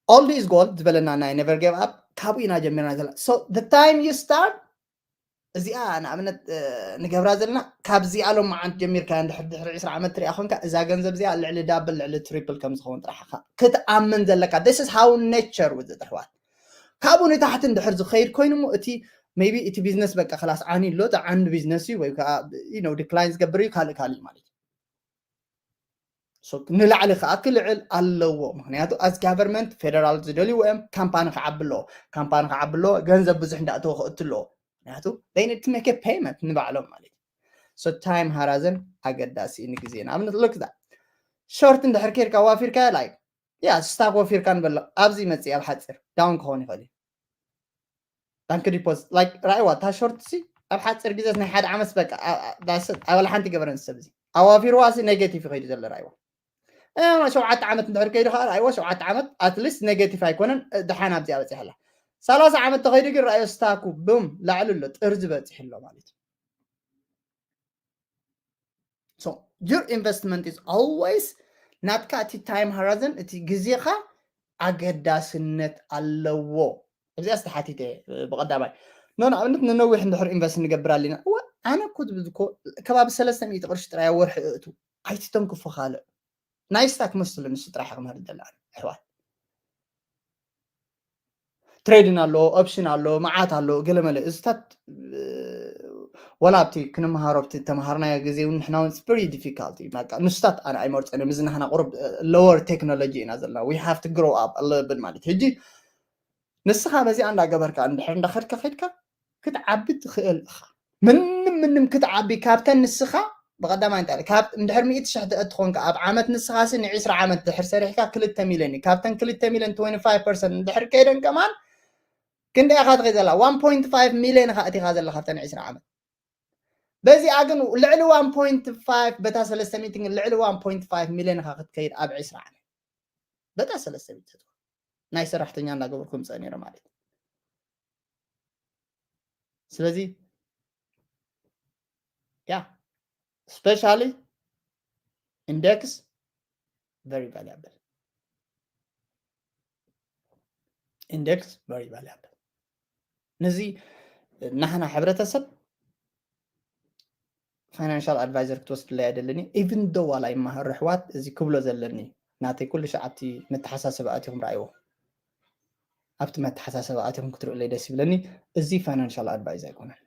old is gold ዝበለና ናይ never give up ካብኡ ኢና ጀሚርና ዘለና። So the time you start እዚኣ ንኣብነት ንገብራ ዘለና ካብዚኣ ሎም መዓንት ጀሚርካ እንድሕር ድሕሪ ዕስራ ዓመት ትሪኣ ኮንካ እዛ ገንዘብ እዚኣ ልዕሊ ዳብል ልዕሊ ትሪፕል ከም ዝኸውን ጥራሕ ክትኣምን ዘለካ። This is how nature ውፅጥ ኣሕዋት። ካብኡ ንታሕቲ እንድሕር ዝኸይድ ኮይኑ ሞ እቲ maybe እቲ ቢዝነስ በቃ ክላስ ዓኒ ኣሎ፣ ዓንዱ ቢዝነስ እዩ ወይ ከዓ ዲክላይን ዝገብር እዩ፣ ካልእ ካልእ ማለት እዩ። ንላዕሊ ከዓ ክልዕል ኣለዎ። ምክንያቱ as government ፌደራል ዝደልይዎ እዮም። ካምፓኒ ክዓቢ ኣለዎ፣ ካምፓኒ ክዓቢ ኣለዎ፣ ገንዘብ ብዙሕ እንዳእተወ ክእቱ ኣለዎ። ምክንያቱ they need to make a payment ንባዕሎም ማለት እዩ። So time horizon ኣገዳሲ እዩ ንግዜ። ንኣብነት look that short እንድሕር ኬድካ ዋፊርካ like yeah ስታክ ወፊርካ ንበሎ ኣብዚ መፅእ ኣብ ሓፂር ዳውን ክኸውን ይኽእል እዩ። ባንክ ዲፖዚት like ራእይዋ እታ ሾርት ሲ ኣብ ሓፂር ግዜ ናይ ሓደ ዓመት በቃ ኣበላ ሓንቲ ገበረን ሰብ እዚ ኣዋፊርዋ ሲ ኔጌቲቭ ይኸይዱ ዘሎ ራእይዋ ሸውዓተ ዓመት እንድሕር ከይዱ ከዓ ራእይዋ ሸውዓተ ዓመት ኣትሊስት ኔጌቲቭ ኣይኮነን። ደሓን ኣብዚኣ በፂሐላ። ሰላሳ ዓመት ተኸይዱ ግን ራእዮ ስታኩ ብም ላዕሉ ኣሎ፣ ጥርዚ በፂሑ ኣሎ ማለት እዩ። So your investment is always ናትካ እቲ time horizon እቲ ግዜኻ ኣገዳስነት ኣለዎ። እዚኣ ዝተሓቲተ ብቀዳማይ ኖ ንኣብነት ንነዊሕ እንድሕር ኢንቨስት ንገብር ኣለና። እወ ኣነ እኮ ዝብል እኮ ከባቢ ሰለስተ ሚእቲ ቅርሺ ጥራይ ወርሒ እእቱ ኣይትተንክፎ ካልእ ናይ ስታክ መስሉ ንሱ ጥራሕ ክምህር ደላ ኣሕዋት ትሬድን ኣሎ ኦፕሽን ኣሎ መዓት ኣሎ ገለመለ እዚታት ወላ ኣብቲ ክንመሃሮ ኣብቲ ተምሃርናዮ ግዜ እውን ንሕና እውን ስፕሪ ዲፊካልቲ ንስታት ኣነ ኣይመርፀን እዮም እዚ ናህና ቁሩብ ሎወር ቴክኖሎጂ ኢና ዘለና we have to grow up a little bit ማለት ሕጂ ንስኻ በዚኣ እንዳገበርካ እንድሕር እንዳኸድካ ከድካ ክትዓቢ ትኽእል ኢኻ ምንም ምንም ክትዓቢ ካብተን ንስኻ ብቐዳማይ እንታይ ካብ እንድሕር ሚእቲ ሽሕ ትእቲ ኮንካ ኣብ ዓመት ንስኻሲ ንዒስራ ዓመት ድሕር ሰሪሕካ ክልተ ሚልዮን እዩ ካብተን ክልተ ሚልዮን ትወንቲ ፋይቭ ፐርሰንት እንድሕር ከይደን ከማን ክንደይ ኢኻ ትኸይ ዘላ ዋን ፖይንት ፋይቭ ሚልዮን ኢኻ እቲኻ ዘላ ካብተን ዒስራ ዓመት በዚኣ ግን ልዕሊ ዋን ፖይንት ፋይቭ በታ ሰለስተ ሚእቲ ግን ልዕሊ ዋን ፖይንት ፋይቭ ሚልዮን ኢኻ ክትከይድ ኣብ ዒስራ ዓመት በታ ሰለስተ ሚእቲ ናይ ሰራሕተኛ እንዳገበርኩም ፀኒረ ማለት እዩ ስለዚ yeah especially index very valuable index very valuable ነዚ ናህና ሕብረተሰብ ፋይናንሻል ኣድቫይዘር ክትወስድለይ ኣይደለኒ even though ዋላ ይመሃር ኣሕዋት እዚ ክብሎ ዘለኒ ናተይ ኩሉ ሻዕ ኣብቲ መተሓሳሰቢ ኣትኹም ረኣይዎ ኣብቲ መተሓሳሰቢ ኣትኹም ክትርእለይ ደስ ይብለኒ እዚ ፋይናንሻል ኣድቫይዝ ኣይኮነን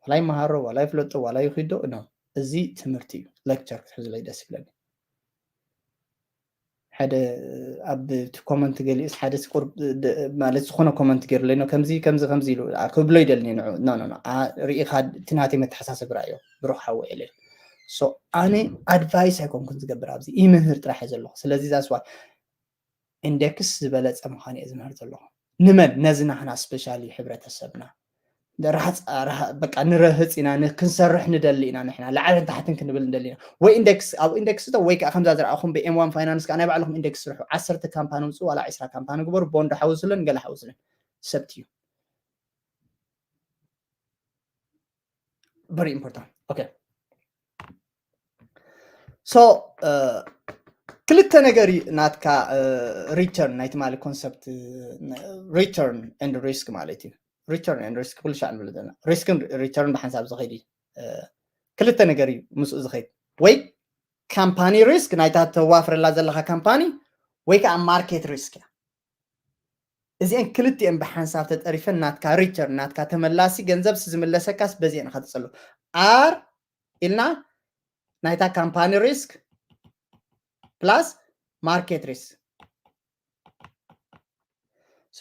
ዋላ ይመሃሮ ዋላ ይፍለጦ ዋላ ይኺዶ ኖ እዚ ትምህርቲ እዩ ሌክቸር ክትሕዝለይ ደስ ይብለኒ ሓደ ኣብ ኮመንት ገሊኡስ ሓደ ስቁር ማለት ዝኾነ ኮመንት ገይሩለይ ነው ከምዚ ከምዚ ከምዚ ኢሉ ክብሎ ይደልኒ ንዑ ኖ ኖ ኖ ሪኢኻ እቲ ናተይ መተሓሳሰብ ራእዮ ብሩኽ ሓወ ኢለ so ኣነ ኣድቫይስ ኣይኮንኩን ዝገብር ኣብዚ ይምህር ጥራሕ እየ ዘለኹ ስለዚ that's why ኢንደክስ ዝበለፀ ምዃኑ እየ ዝምህር ዘለኹ ንመን ነዚ ናህና ስፔሻሊ ሕብረተሰብና ራህፃ በቃ ንረህፅ ኢና ክንሰርሕ ንደሊ ኢና ንሕና ላዕልን ታሕትን ክንብል ንደሊ ኢና ወይ ኢንደክስ ኣብ ኢንደክስ ዶ ወይ ከዓ ከምዛ ዝረኣኹም ብኤም ዋን ፋይናንስ ከዓ ናይ ባዕልኹም ኢንደክስ ስርሑ ዓሰርተ ካምፓኒ ውፅኡ ዋላ ዒስራ ካምፓኒ ግበሩ ቦንዶ ሓውስለን ገለ ሓውስለን ሰብት እዩ very important okay so ክልተ ነገር እዩ ናትካ return ናይ ትማሊ concept return and risk ማለት እዩ return and risk ኩሉ ሻዕ ንብል ዘለና risk ን return ብሓንሳብ ዝኸይድ እዩ ክልተ ነገር እዩ ምስኡ ዝኸይድ ወይ ካምፓኒ risk ናይታ ተዋፍረላ ዘለካ ካምፓኒ ወይ ከዓ market risk እያ እዚአን ክልቲአን ብሓንሳብ ተጠሪፈን ናትካ return ናትካ ተመላሲ ገንዘብ ዝምለሰካስ በዚአን ኢኻ ትፀሉ R ኢልና ናይታ ካምፓኒ risk plus market risk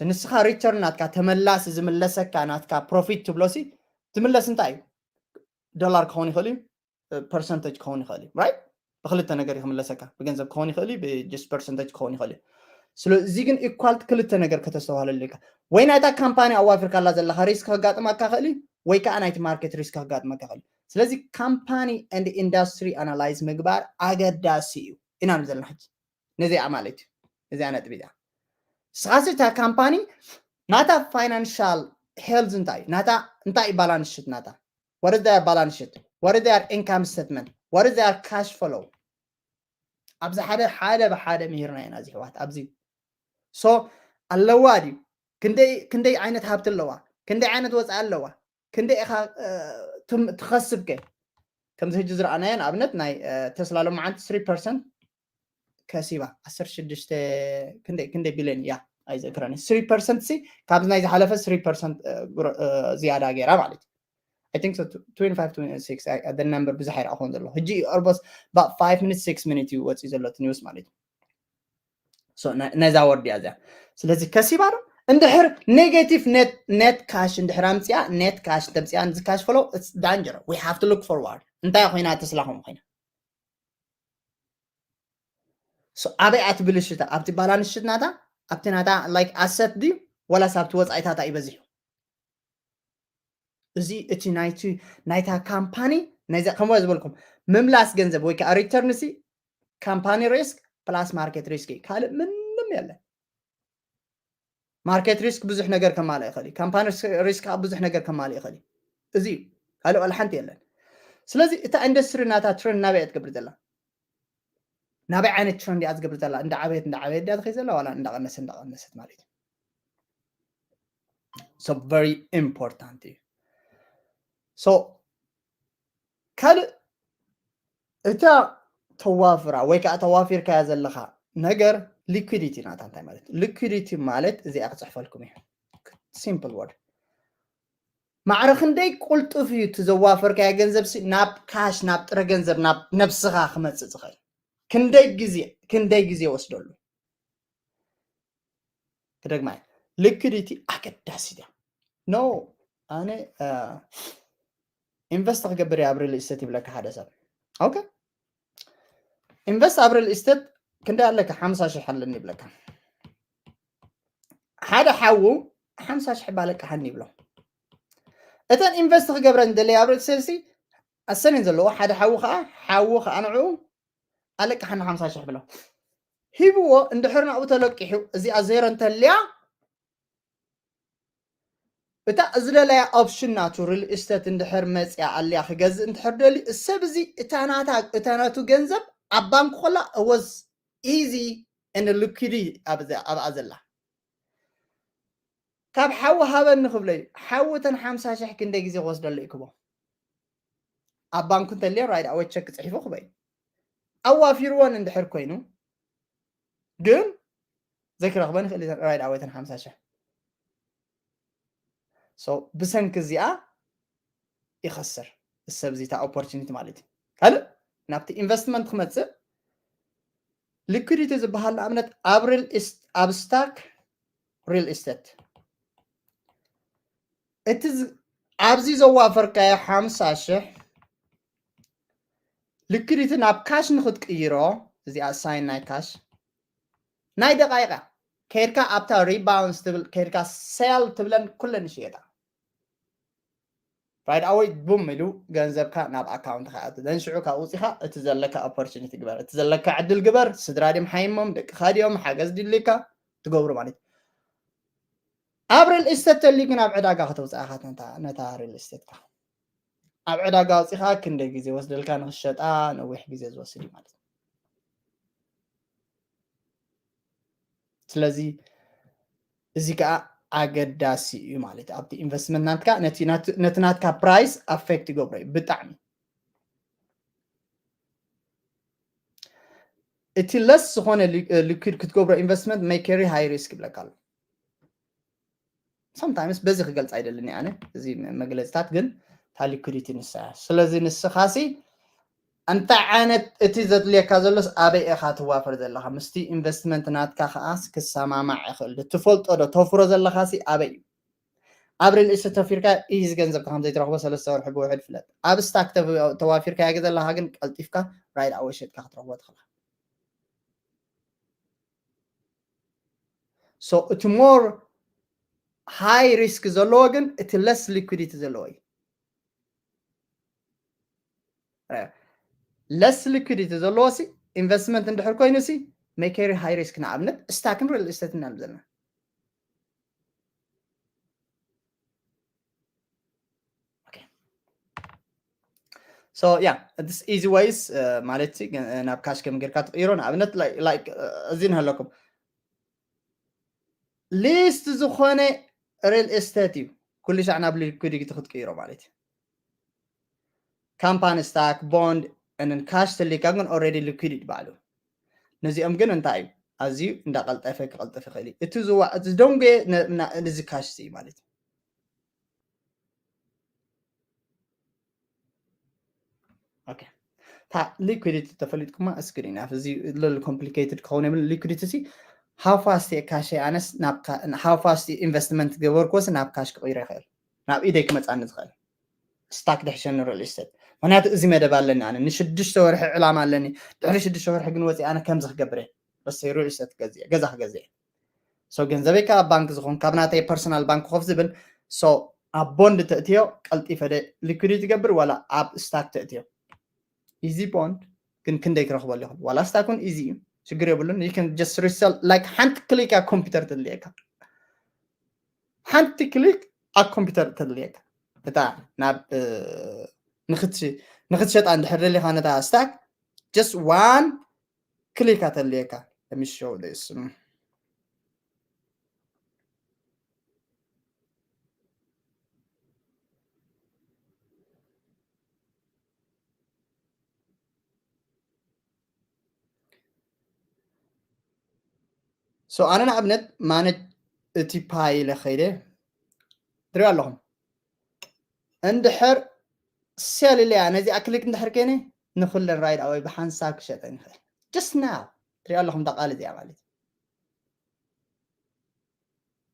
ንስኻ return ናትካ ተመላሲ ዝምለሰካ ናትካ profit ትብሎሲ ዝምለስ እንታይ እዩ ዶላር ክኸውን ይኽእል እዩ percentage ክኸውን ይኽእል እዩ right ብክልተ ነገር ክምለሰካ ብገንዘብ ክኸውን ይኽእል እዩ ብ just percentage ክኸውን ይኽእል እዩ ስለዚ ግን equal ክልተ ነገር ከተስተውሃለሉ ኢልካ ወይ ናይታ ካምፓኒ ኣዋፊርካላ ዘለካ risk ከጋጥመካ ይኽእል እዩ ወይ ከዓ ናይቲ market risk ከጋጥመካ ይኽእል እዩ ስለዚ company and industry analyze ምግባር ኣገዳሲ እዩ ኢና ንብል ዘለና ሕጂ ነዚኣ ማለት እዩ እዚኣ ነጥቢ እዚኣ ንስኻሲ እታ ካምፓኒ ናታ financial health እንታይ እዩ ናታ እንታይ እዩ balance sheet ናታ what is their balance sheet what is their income statement what is their cash flow ኣብዚ ሓደ ሓደ ብሓደ ምሂርና ኢና እዚ ሕዋት ኣብዚ so ኣለዋ ድዩ ክንደይ ዓይነት ሃብቲ ኣለዋ፣ ክንደይ ዓይነት ወፃኢ ኣለዋ፣ ክንደይ ኢኻ ትኸስብከ? ከምዚ ሕጂ ዝረኣናዮ ንኣብነት ናይ ተስላ ሎማዓንቲ ስሪ ፐርሰንት ከሲባ፣ ዓሰርተ ሽዱሽተ ክንደይ ክንደይ ቢልዮን እያ ኣይዘክረኒ። ስሪ ፐርሰንት ሲ ካብዚ ናይ ዝሓለፈ ስሪ ፐርሰንት ዝያዳ ገይራ ማለት እዩ። I think so, twenty-five, twenty-six, the number ብዙሕ ኣይረኣኹን ዘሎ ሕጂ። Almost about five minutes, six minutes እዩ ወፂኡ ዘሎ እቲ ኒውስ ማለት እዩ። ነዛ ወርድ እያ እዚኣ። ስለዚ ከሲባ ዶ እንድሕር ኔጌቲቭ ኔት ካሽ እንድሕር ኣምፅኣ፣ ኔት ካሽ እንተምፅኣ፣ እዚ ካሽ ፍሎ ዳንጀር። We have to look forward። እንታይ ኮይና ተስላ ከምኡ ኮይና? ኣበይ ኣቲ ብልሽታ? ኣብቲ ባላንስ ሽት ናታ፣ ኣብቲ ናታ ላይክ ኣሰት ድዩ ወላስ ኣብቲ ወፃኢታታ እዩ በዚሑ? እዚ እቲ ናይቲ ናይታ ካምፓኒ ናይዛ ከምኡ ዝበልኩም ምምላስ ገንዘብ ወይ ከዓ ሪተርን ሲ ካምፓኒ ሪስክ ፕላስ ማርኬት ሪስክ እዩ። ካልእ ምንም የለን። ማርኬት ሪስክ ብዙሕ ነገር ከማልእ ይኽእል እዩ። ካምፓኒ ሪስክ ከዓ ብዙሕ ነገር ከማልእ ይኽእል እዩ። እዚ እዩ። ካልእ ዋላ ሓንቲ የለን። ስለዚ እታ ኢንዱስትሪ ናታ ትረንድ ናበይ እያ ትገብር ዘላ? ናበይ ዓይነት ትረንድ እያ ዝገብር ዘላ? እንዳዓበየት እንዳዓበየት ድያ ትኸይድ ዘላ ዋላ እንዳቐነሰ እንዳቐነሰት ማለት እዩ። So very important እዩ። So ካልእ እታ ተዋፍራ ወይ ከዓ ተዋፊርካያ ዘለኻ ነገር ሊኩዲቲ ናታ እንታይ ማለት እዩ? ሊኩዲቲ ማለት እዚኣ ክፅሕፈልኩም እዩ። ሲምፕል ወርድ። ማዕረ ክንደይ ቁልጡፍ እዩ እቲ ዘዋፈርካዮ ገንዘብ ሲ ናብ ካሽ፣ ናብ ጥረ ገንዘብ፣ ናብ ነብስኻ ክመፅእ ዝኽእል? ክንደይ ግዜ ክንደይ ግዜ ወስደሉ? ክደግማ እየ። ሊኩዲቲ ኣገዳሲ ድያ? ኖ ኣነ ኢንቨስት ክገብር እየ ኣብ ሪል ኢስቴት ይብለካ ሓደ ሰብ። ኦኬ ኢንቨስት ኣብ ሪል ኢስቴት ክንደይ ኣለካ? ሓምሳ ሽሕ ኣለኒ ይብለካ። ሓደ ሓዉ ሓምሳ ሽሕ ባለቃሓኒ ይብሎ። እተን ኢንቨስት ክገብረን ደለይ ኣብ ሪል ኢስቴት ሲ ኣሰንን ዘለዎ ሓደ ሓዉ ከዓ ሓዉ ከዓ ንዕኡ ኣለቃሓኒ ሓምሳ ሽሕ ብሎ ሂብዎ። እንድሕር ናብኡ ተለቂሑ እዚኣ ዜሮ እንተልያ እታ ዝደለያ ኦፕሽን ናቱ ሪል ኢስቴት እንድሕር መፅያ ኣልያ ክገዝእ እንድሕር ደልዩ ሰብ እዚ እታ ናታ እታ ናቱ ገንዘብ ኣብ ባንክ ኮላ እወዝ ኢዚ ን ሊኩዲ ኣብኣ ዘላ ካብ ሓዊ ሃበኒ ክብለዩ ሓዊ እተን ሓምሳ ሽሕ ክንደይ ግዜ ክወስደሉ እዩ ክቦ ኣብ ባንኩ እንተልዮ ራይድ ኣወት ቸክ ፅሒፉ ክበይ ኣዋፊርዎን እንድሕር ኮይኑ ግን ዘይክረኽበን ይኽእል እዩ ራይድ ኣወተን ሓምሳ ሽሕ ብሰንኪ እዚኣ ይኸስር ሰብ እዚ እታ ኦፖርቹኒቲ ማለት እዩ ካልእ ናብቲ ኢንቨስትመንት ክመፅእ ሊኩዲቲ ዝበሃል ንኣብነት ኣብ ሪል ኣብ ስታክ ሪል ኢስቴት እቲ ኣብዚ ዘዋፈርካዮ ሓምሳ ሽሕ ሊኩዲቲ ናብ ካሽ ንክትቅይሮ እዚኣ ሳይን ናይ ካሽ ናይ ደቃይቃ ከይድካ ኣብታ ሪባውንስ ትብል ከይድካ ሴል ትብለን ኩለን ይሽየጣ ራይድ ኣወይ ቡም ኢሉ ገንዘብካ ናብ ኣካውንትካ ይኣቱ ዘን ሽዑ ካብ ውፅኢካ እቲ ዘለካ ኦፖርቹኒቲ ግበር እቲ ዘለካ ዕድል ግበር ስድራ ድም ሓይሞም ደቅካ ድዮም ሓገዝ ድልካ ትገብሩ ማለት ኣብ ሪል ኢስቴት ተልዩ ግን ኣብ ዕዳጋ ከተውፅኣካ ነታ ሪል ኢስቴትካ ኣብ ዕዳጋ ኣውፂኻ ክንደይ ግዜ ወስደልካ ንክሸጣ ነዊሕ ግዜ ዝወስድ እዩ ማለት ስለዚ እዚ ከዓ ኣገዳሲ እዩ ማለት ኣብቲ ኢንቨስትመንት ናትካ ነቲ ናትካ ፕራይስ ኣፌክት ይገብሮ እዩ ብጣዕሚ እቲ ለስ ዝኾነ ሊኩድ ክትገብሮ ኢንቨስትመንት መይ ኬሪ ሃይ ሪስክ ይብለካ ኣሎ sometimes በዚ ክገልፅ ኣይደልን ኣነ እዚ መግለፅታት ግን እታ ሊኩዲቲ ንሳ ስለዚ ንስኻሲ እንታይ ዓይነት እቲ ዘድልየካ ዘሎስ ኣበይ ኢኻ ትዋፈር ዘለኻ ምስቲ ኢንቨስትመንት ናትካ ከዓስ ክሰማማዕ ይኽእል ትፈልጦ ዶ ተፍሮ ዘለኻሲ ኣበይ እዩ ኣብ ሪል ኢስቴት ተፊርካ ኢዚ ገንዘብካ ከም ዘይትረኽቦ ሰለስተ ወርሒ ብውሕድ ፍለጥ ኣብ ስታክ ተዋፊርካ ያገ ዘለኻ ግን ቀልጢፍካ ራይድ ኣወይ ሸጥካ ክትረኽቦ ትኽእል so እቲ more high risk ዘለዎ ግን እቲ less liquidity ዘለዎ እዩ less liquidity ዘለዎ ሲ ኢንቨስትመንት እንድሕር ኮይኑ ሲ መይ ኬሪ ሃይ ሪስክ ንኣብነት ስታክን ሪል ኢስቴት እናል ዘለና so yeah it's easy ways ማለት ናብ ካሽ ከም ጌርካ ትቅይሮ ንኣብነት እዚ ንሃለኩም ሊስት ዝኾነ ሪል ኤስቴት እዩ። ኩሉ ሻዕ ናብ ሊኩዲቲ ክትቅይሮ ማለት እዩ። ካምፓኒ ስታክ፣ ቦንድ፣ ንን ካሽ ተሊካ ግን ኦልሬዲ ሊኩዲቲ ባዕሉ። ነዚኦም ግን እንታይ እዩ ኣዝዩ እንዳቀልጠፈ ክቀልጥፍ ይኽእል እዩ። እቲ ዝዋ- እቲ ደንጎየ ነ- ና- ነዚ ካሽ እዩ ማለት እዩ። ኦኬ። እታ ሊኩዲቲ ተፈሊጥኩማ እስክሪን ኣብ እዚ ልል ኮምፕሊኬትድ ክኸውን የብሉ። ሊኩዲቲ ሲ ሃው ፋስት እየ ካሸይ ኣነስ ናብ ሃው ፋስት ኢንቨስትመንት ገበርኩዎስ ናብ ካሽ ክቕይሮ ይኽእል፣ ናብ ኢደይ ክመፃኒ ዝኽእል። ስታክ ድሕሸኒ ሪል ስቴት። ምክንያቱ እዚ መደብ ኣለኒ ኣነ፣ ንሽዱሽተ ወርሒ ዕላማ ኣለኒ። ድሕሪ ሽዱሽተ ወርሒ ግን ወፂ ኣነ ከምዚ ክገብር እየ። በስ ሪል ስቴት ገዝእ፣ ገዛ ክገዝእ እየ። ሶ ገንዘበይ ካብ ባንክ ዝኾን ካብ ናተይ ፐርሰናል ባንክ ኮፍ ዝብል። ሶ ኣብ ቦንድ ተእትዮ ቀልጢፈ ደ ሊኩዲቲ ይገብር ዋላ ኣብ ስታክ ተእትዮ። ኢዚ ቦንድ ግን ክንደይ ክረኽበሉ ይኽእል? ዋላ ስታክ እውን ኢዚ እዩ፣ ሽግር የብሉን። You can just resell like ሓንቲ ክሊክ ኣብ ኮምፒውተር ተድልየካ፣ ሓንቲ ክሊክ ኣብ ኮምፒውተር ተድልየካ። እታ ናብ ንክትሸጣ እንድሕር ደሊኻ ነታ ስታክ just one ክሊክ ኣተልየካ። Let me show this. So ኣነ ንኣብነት ማነጅ እቲ ፓይ ኢለ ከይደ ትሪኦ ኣለኹም። እንድሕር ሴል ኢለያ ነዚኣ ክሊክ እንድሕር ከይነ ንኩለን ራይድ ኣወይ ብሓንሳብ ክሸጠን ይኽእል። Just now ትሪኦ ኣለኹም እታ ቃል እዚኣ ማለት እዩ።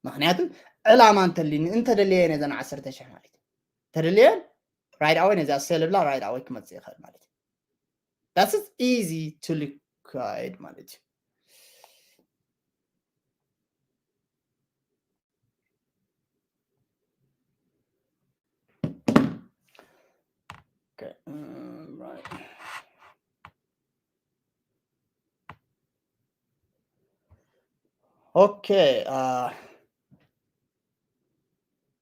ምክንያቱ ዕላማ እንተልዩኒ እንተደልየ ነዘን ዓሰርተ ሽሕ ማለት እዩ። ተደልየን ራይድ ኣወይ ነዚኣ ሴል ብላ ራይድ ኣወይ ክመፅእ ይኽእል ማለት እዩ። That's easy to liquid ማለት እዩ። Okay, um, right. Okay, uh,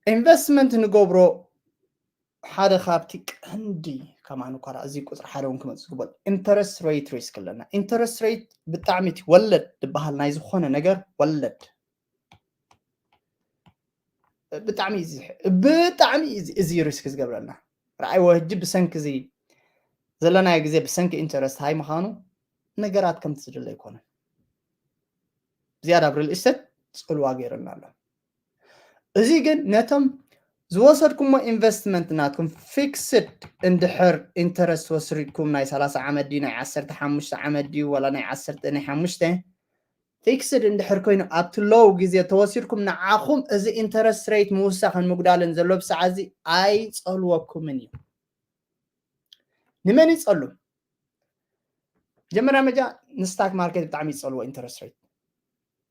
ኢንቨስትመንት ንገብሮ ሓደ ካብቲ ቀንዲ ከማን እኳ እዚ ቁፅሪ ሓደ እውን ክመፅእ ዝግበል ኢንተረስት ሬት ሪስክ ኣለና። ኢንተረስት ሬት ብጣዕሚ እቲ ወለድ ዝበሃል ናይ ዝኾነ ነገር ወለድ ብጣዕሚ እዩ ዝሕ- ብጣዕሚ እዩ እዚ- እዚ ሪስክ ዝገብረልና። ረኣይዎ ሕጂ ብሰንኪ እዚ ዘለናዮ ግዜ ብሰንኪ ኢንተረስት ሃይ ምዃኑ ነገራት ከምቲ ዝድለ ኣይኮነን። ዝያዳ ኣብ ሪል ኢስቴት ፅልዋ ገይርና ኣሎ። እዚ ግን ነቶም ዝወሰድኩሞ ኢንቨስትመንት ናትኩም ፊክስድ እንድሕር ኢንተረስት ወሲድኩም ናይ ሰላሳ ዓመት ድዩ ናይ ዓሰርተ ሓሙሽተ ዓመት ድዩ ወላ ናይ ዓሰርተ ናይ ሓሙሽተ ፊክስድ እንድሕር ኮይኑ ኣብቲ ሎው ግዜ ተወሲድኩም ንዓኹም እዚ ኢንተረስት ሬት ምውሳኽን ምጉዳልን ዘሎ ብሰዓት እዚ ኣይፀልወኩምን እዩ። ንመን ይፀሉ? መጀመርያ መጃ ንስታክ ማርኬት ብጣዕሚ ይፀልዎ ኢንተረስት ሬት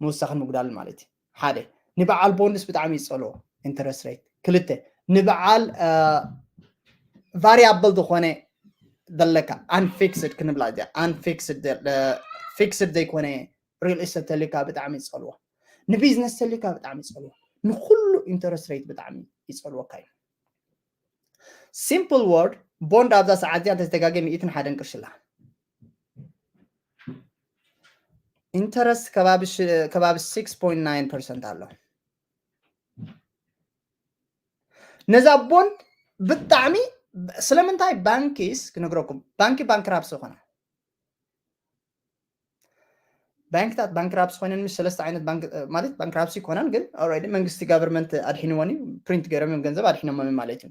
ምውሳኽን ምጉዳልን ማለት እዩ። ሓደ ንበዓል ቦንድስ ብጣዕሚ ይፀልዎ ኢንተረስት ሬት። ክልተ ንበዓል ቫሪያብል ዝኾነ ዘለካ ኣንፊክስድ ክንብላ እዚኣ ኣንፊክስድ ፊክስድ ዘይኮነ ሪል ኢስቴት ተሊካ ብጣዕሚ ይፀልዎ። ንቢዝነስ ተሊካ ብጣዕሚ ይፀልዎ። ንኩሉ ኢንተረስት ሬት ብጣዕሚ ይፀልወካ እዩ። ሲምፕል ወርድ ቦንድ ኣብዛ ሰዓት እዚኣ እንተተጋገ ሚእትን ሓደን ቅርሺ ኣላ። ኢንተረስት ከባቢ ሽ- ከባቢ ሲክስ ፖይንት ናይን ፐርሰንት ኣሎ። ነዛ ቦንድ ብጣዕሚ ስለምንታይ ባንኪስ ክነግረኩም፣ ባንኪ ባንክራፕሲ ዝኾነ ባንክታት ባንክራፕሲ ኮይነን ምስ ሰለስተ ዓይነት ባንክ ማለት ባንክራፕሲ ይኮናን ግን ኦልሬዲ መንግስቲ ጋቨርመንት ኣድሒንወን እዩ ፕሪንት ገይሮም እዮም ገንዘብ ኣድሒኖም ማለት እዩ።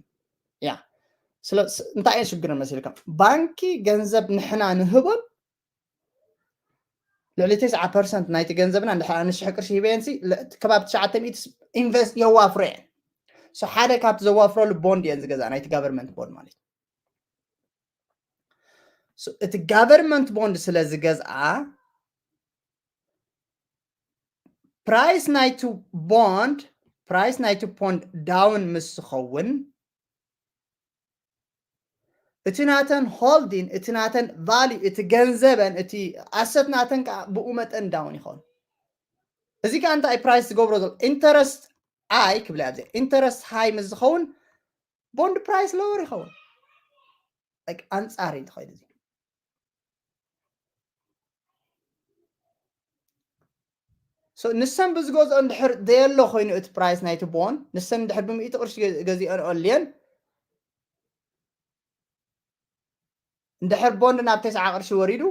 ያ ስለ እንታይ እየን ሽግረን መሲልካ ባንኪ ገንዘብ ንሕና ንህቦን ልዕሊ ተስዓ ፐርሰንት ናይቲ ገንዘብና እንድሕር ንሽሕ ቅርሺ ሂበየን ሲ ከባቢ ትሽዓተ ሚእቲ ኢንቨስት የዋፍሮ እየን። So ሓደ ካብቲ ዘዋፍረሉ ቦንድ እየን ዝገዛ ናይቲ ጋቨርመንት ቦንድ ማለት እዩ። So እቲ ጋቨርመንት ቦንድ ስለ ዝገዝኣ ፕራይስ ናይቲ ቦንድ ፕራይስ ናይቲ ቦንድ ዳውን ምስ ዝኸውን እቲ ናተን ሆልዲን እቲ ናተን ቫልዩ እቲ ገንዘበን እቲ ኣሰት ናተን ከዓ ብኡ መጠን ዳውን ይኸውን። እዚ ከዓ እንታይ ፕራይስ ዝገብሮ ዘሎ ኢንተረስት ኣይ ክብላ ኣብዚ ኢንተረስት ሃይ ምስ ዝኸውን ቦንድ ፕራይስ ሎወር ይኸውን። Like ኣንፃር እዩ ትኸይድ እዚ ንሰን ብዝገዝኦ እንድሕር ዘየሎ ኮይኑ እቲ price ናይቲ bond ንሰን እንድሕር ብምእቲ ቅርሺ ገዚኦን ኣልየን እንድሕር bond ናብ ተስዓ ቅርሺ ወሪዱ